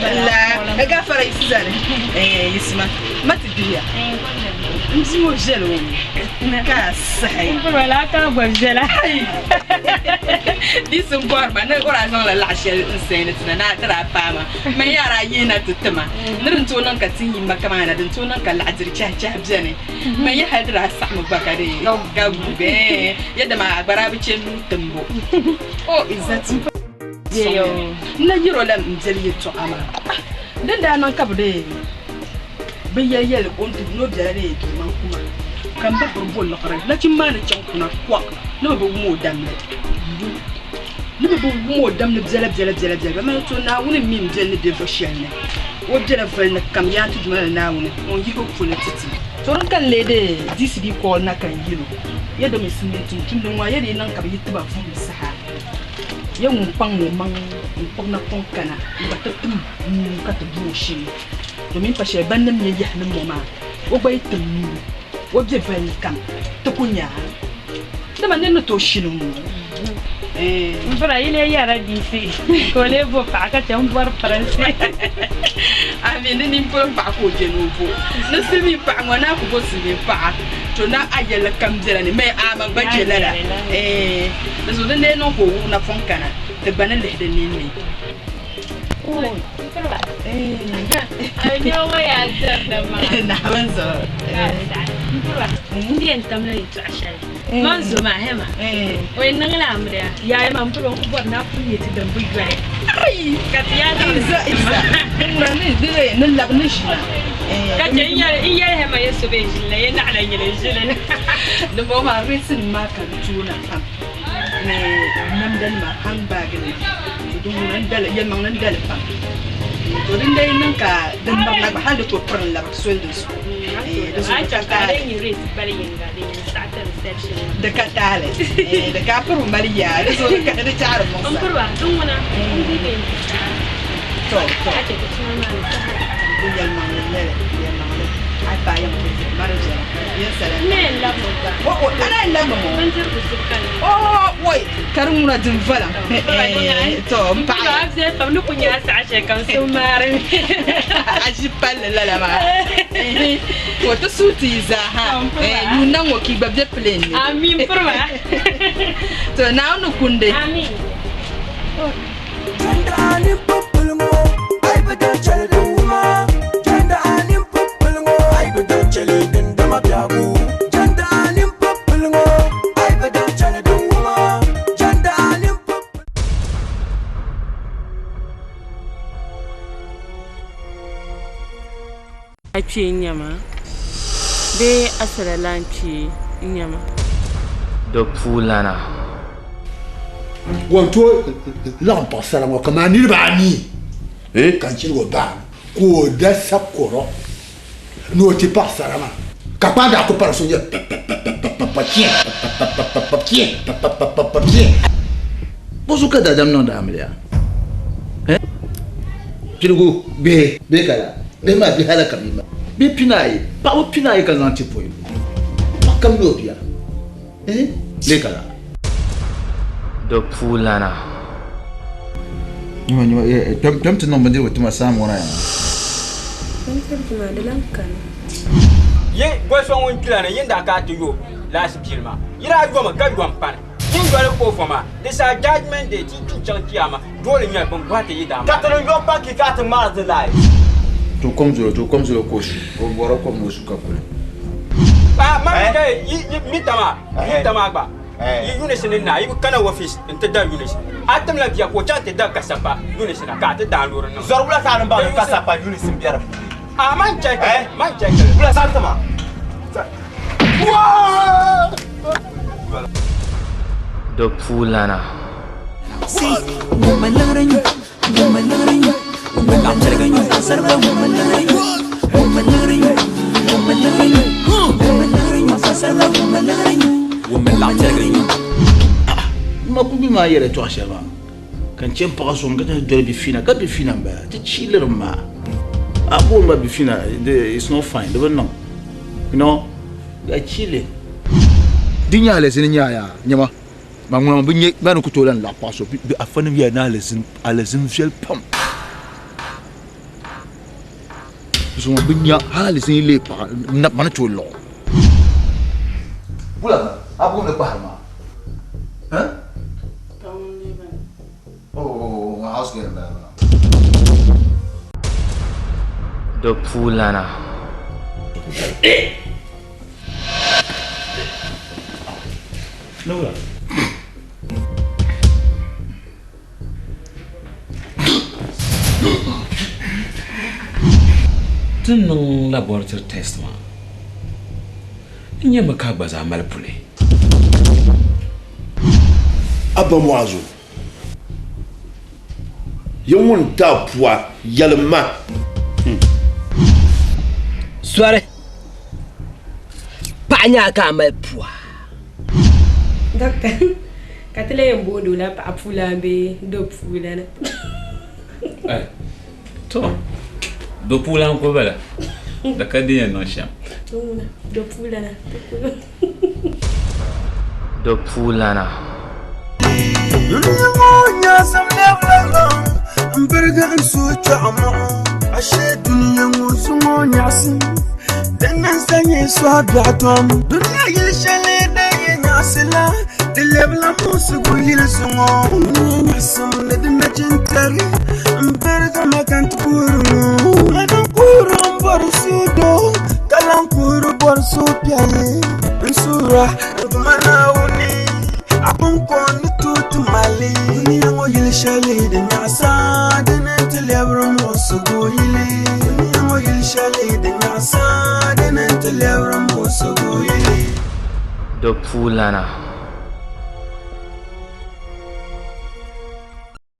ta. La, gafara yi zani, eh, yisima, ma ti gbihiya. M bia ŋɔ viɛli o, ka a sahi. This m bɔri ma ni o daa zaŋla laɣ shɛli n send ti na ni a ti daa paai ma. Man yaa daa yihi na ti ti ma ni din tooi niŋ ka ti yi ma kamana din tooi niŋ ka laɣidiri chahichahi beni. Man ya hali di daa saɣimi gba ka di ka guugi ɛɛn yadda maa a gba daa bi che nuu timbu. O Izzatu sɔŋya n na yɛr o la m biɛli yɛtɔɣa maa. Ah! Din daa niŋ ka bɛ dee bɛ yɛli yɛli o ni o bela dee duu man kuma ka m ba biri bo liɣiri nachimba maa ni chaŋ kuna kɔɣ ni bɛ bi wum o damli. Ni bɛ bi wum o damli biɛla biɛla biɛla biɛla, bɛ mali to Naawuni mi m-beni ni be luɣ shɛli ni. O bela voli ni kam, yaa ti Duuma la Naawuni ŋun yihi o polo ti ti. To din ka n lee deei DCB call na ka n yɛl o, ya domi silimiin tumtumdi ŋɔ ya di niŋ ka bɛ yi ti ba vuhim saha, ya ŋun kpaŋ o maŋ n-kpuɣi napɔŋ kana n-gba ti tim nuu ka ti bo o shee. Domin pa shɛli ban nim nyɛ yahinim ŋɔ maa, o gba yi tim nuu, o be voli ni kam, ti ku nya a. Dama nir ni tooi shini ŋ-ŋɔ. M bira, yi lee yɛrila DC ka o lee bo paɣa ka chɛ m-bɔri pirinsi. Ami ni nimpolo paɣa ka o je ni o bo. Ni silimiin paɣa ŋɔ naa ku bo silimiin paɣa to na a yɛlli kam bela ni mɛ a man gba je lala. Di zuɣu din lee niŋ ka o wuhi napɔŋ kana ti gba ni lihi di ninni. Naawuni zuɣu. N yɛn tamla yɛltɔɣa shɛli. Man zo maa hɛma o yɛn niŋla amiliya yaaya maa m piri o ku bɔri ni a pun nyɛ ti din bi yɔli ka ti yaa zaŋ li ti ma. Ni labi ni ʒina. Ka chɛ n yɛli hɛma ya so bee ʒili la ya naɣila nyɛla ʒili la. Dimbɔŋɔ maa reesinima maa ka di tooi na pam ni namdanima, handbag nima. To din ŋuna n dali yɛlimaŋli n dali pam. To din lee niŋ ka din mirina gba hali di tooi piri n labigi soli di zuɣu. Di zuɣu di ka taali. Di ka taali. Di ka piribu mali yaa di zuɣu di chaɣiri muɣisa. To to yɛlimaŋli n nyɛli yɛlimaŋli a yi paai yiŋ ti diri ma di viɛla. Woi ka di ŋuna din vala to n paɣa a ʒi palli lala maa ka o ti suhi ti yi zaaha yuun na ŋɔ ka yi gba be plane ni to Naawuni ni kundi. kpee n-nyɛ ma bee Asalalan kpee n-nyɛ ma? Di puulana. Ŋun tooi laɣim paɣisara ŋɔ kamani niriba anii ka n chirigi o baani ka o da sakɔro ni o ti paɣisara maa ka kpaa daa ku pari so nyɛ pa-pa-pa-pa-pa-pa-pa-pa-pa-pa-pa-pa. Bɔzuɣu ka daadam niŋdi amiliya? Piligu bihi bee ka laa? Bihi maa bihi ala ka bɛ mali. Bihi pinaayi, paɣaba pinaayi ka zaŋ ti pɔi. Paɣa kam ni o bia. Bee ka laa? Di puulana. Nyuma nyuma kpɛm ti niŋ bindirigu tima saam ŋɔ na yaa. Bindirigu maa di lan kani. Yi goli so ŋun kpila ni yin daa ka ti yo laasibili maa, yi daa yomi ka yom pani. Yin yoli o vo maa, di saha Judgment Day ti yi tuhi chaŋ Chiyaama, doole nyɛli bɛn bɔhi ti yi daa Ka ti ni yom pa ki ka ti ŋmaari ti lahi. To kom zolo, to kom zolo ka o su, o bɔrila kom ni o su ka kuli. Ah, ma mi ka yi mita maa, mita maa gba. Yi Eunice ni na, yi bi kana office n-ti da Eunice. A timla bia ka o chaŋ ti da kasapa Eunice na ka a ti daa loori niŋ. Zɔri wula ka a ni baŋ ni kasapa Eunice m-be di puuni? Ah, man chɛ kili, man chɛ kili. Wula ka a tima? Di puulana. Ma ku bi maa yɛli tɔɣ shɛli maa ka n chɛ n paɣa so n ka doli bifina ka bifina n bala ti chiilirim maa a booni ba bifina it's not fine di bi niŋ you know they are chilling. Di nyɛ alizini nyɛ a yaa nyama Ma ŋuna maa bi nya ba ni ku tooi lan laɣi paɣ so bɛ afanim yɛli ni alizin viɛli pam. Zuŋɔ bi nya hal alizin yi leei paɣa ma ni tooi luɣ o. Wula a buɣim ni kpahiri maa? Huh? Oh, house girl m-bala maa. Di puulana. Nura. Ti ni niŋ laboratory test maa, n nyami ka a gba zaa mali puli. Abba Muazu, yi ŋun ti a pua, yɛlim ma. Sɔri, paɣa nya a ka a mali pua. Doctor, ka ti lee yɛn booni o la paɣa puulan bee do puulana? Eh, to, do puulan ko bala, da ka di yɛn niŋ shɛm. To ŋuna, do puulana, ti kuli. Do puulana. Dunia ŋɔ nyaɣisim lɛbila ŋaŋ m-birigi n suhu kpɛɣu mɔɣu. Ashe dunia ŋɔ zuŋɔ nyaɣisim din niŋ sa nyɛ sɔhi biɛɣu tom. Dunia yili shɛli din yi nyaɣisi la, di lɛbila muɣisigu yili zuŋɔ. Dunia nyaɣisim ni di nachintɛri m-birigi ma ka n ti kuhiri ŋɔ. Mani n-kuhiri m-bɔri suhudoo, ka lan kuhiri bɔri suhupiɛlli. N suhira n Duuma Naawuni. A kɔŋko ni tooi ti mali dunia ŋɔ yili shɛli din nyaɣisa dini nti lɛbiri muɣisigu yili. Dunia ŋɔ yili shɛli din nyaɣisa dini nti lɛbiri muɣisigu yili. Di puulana.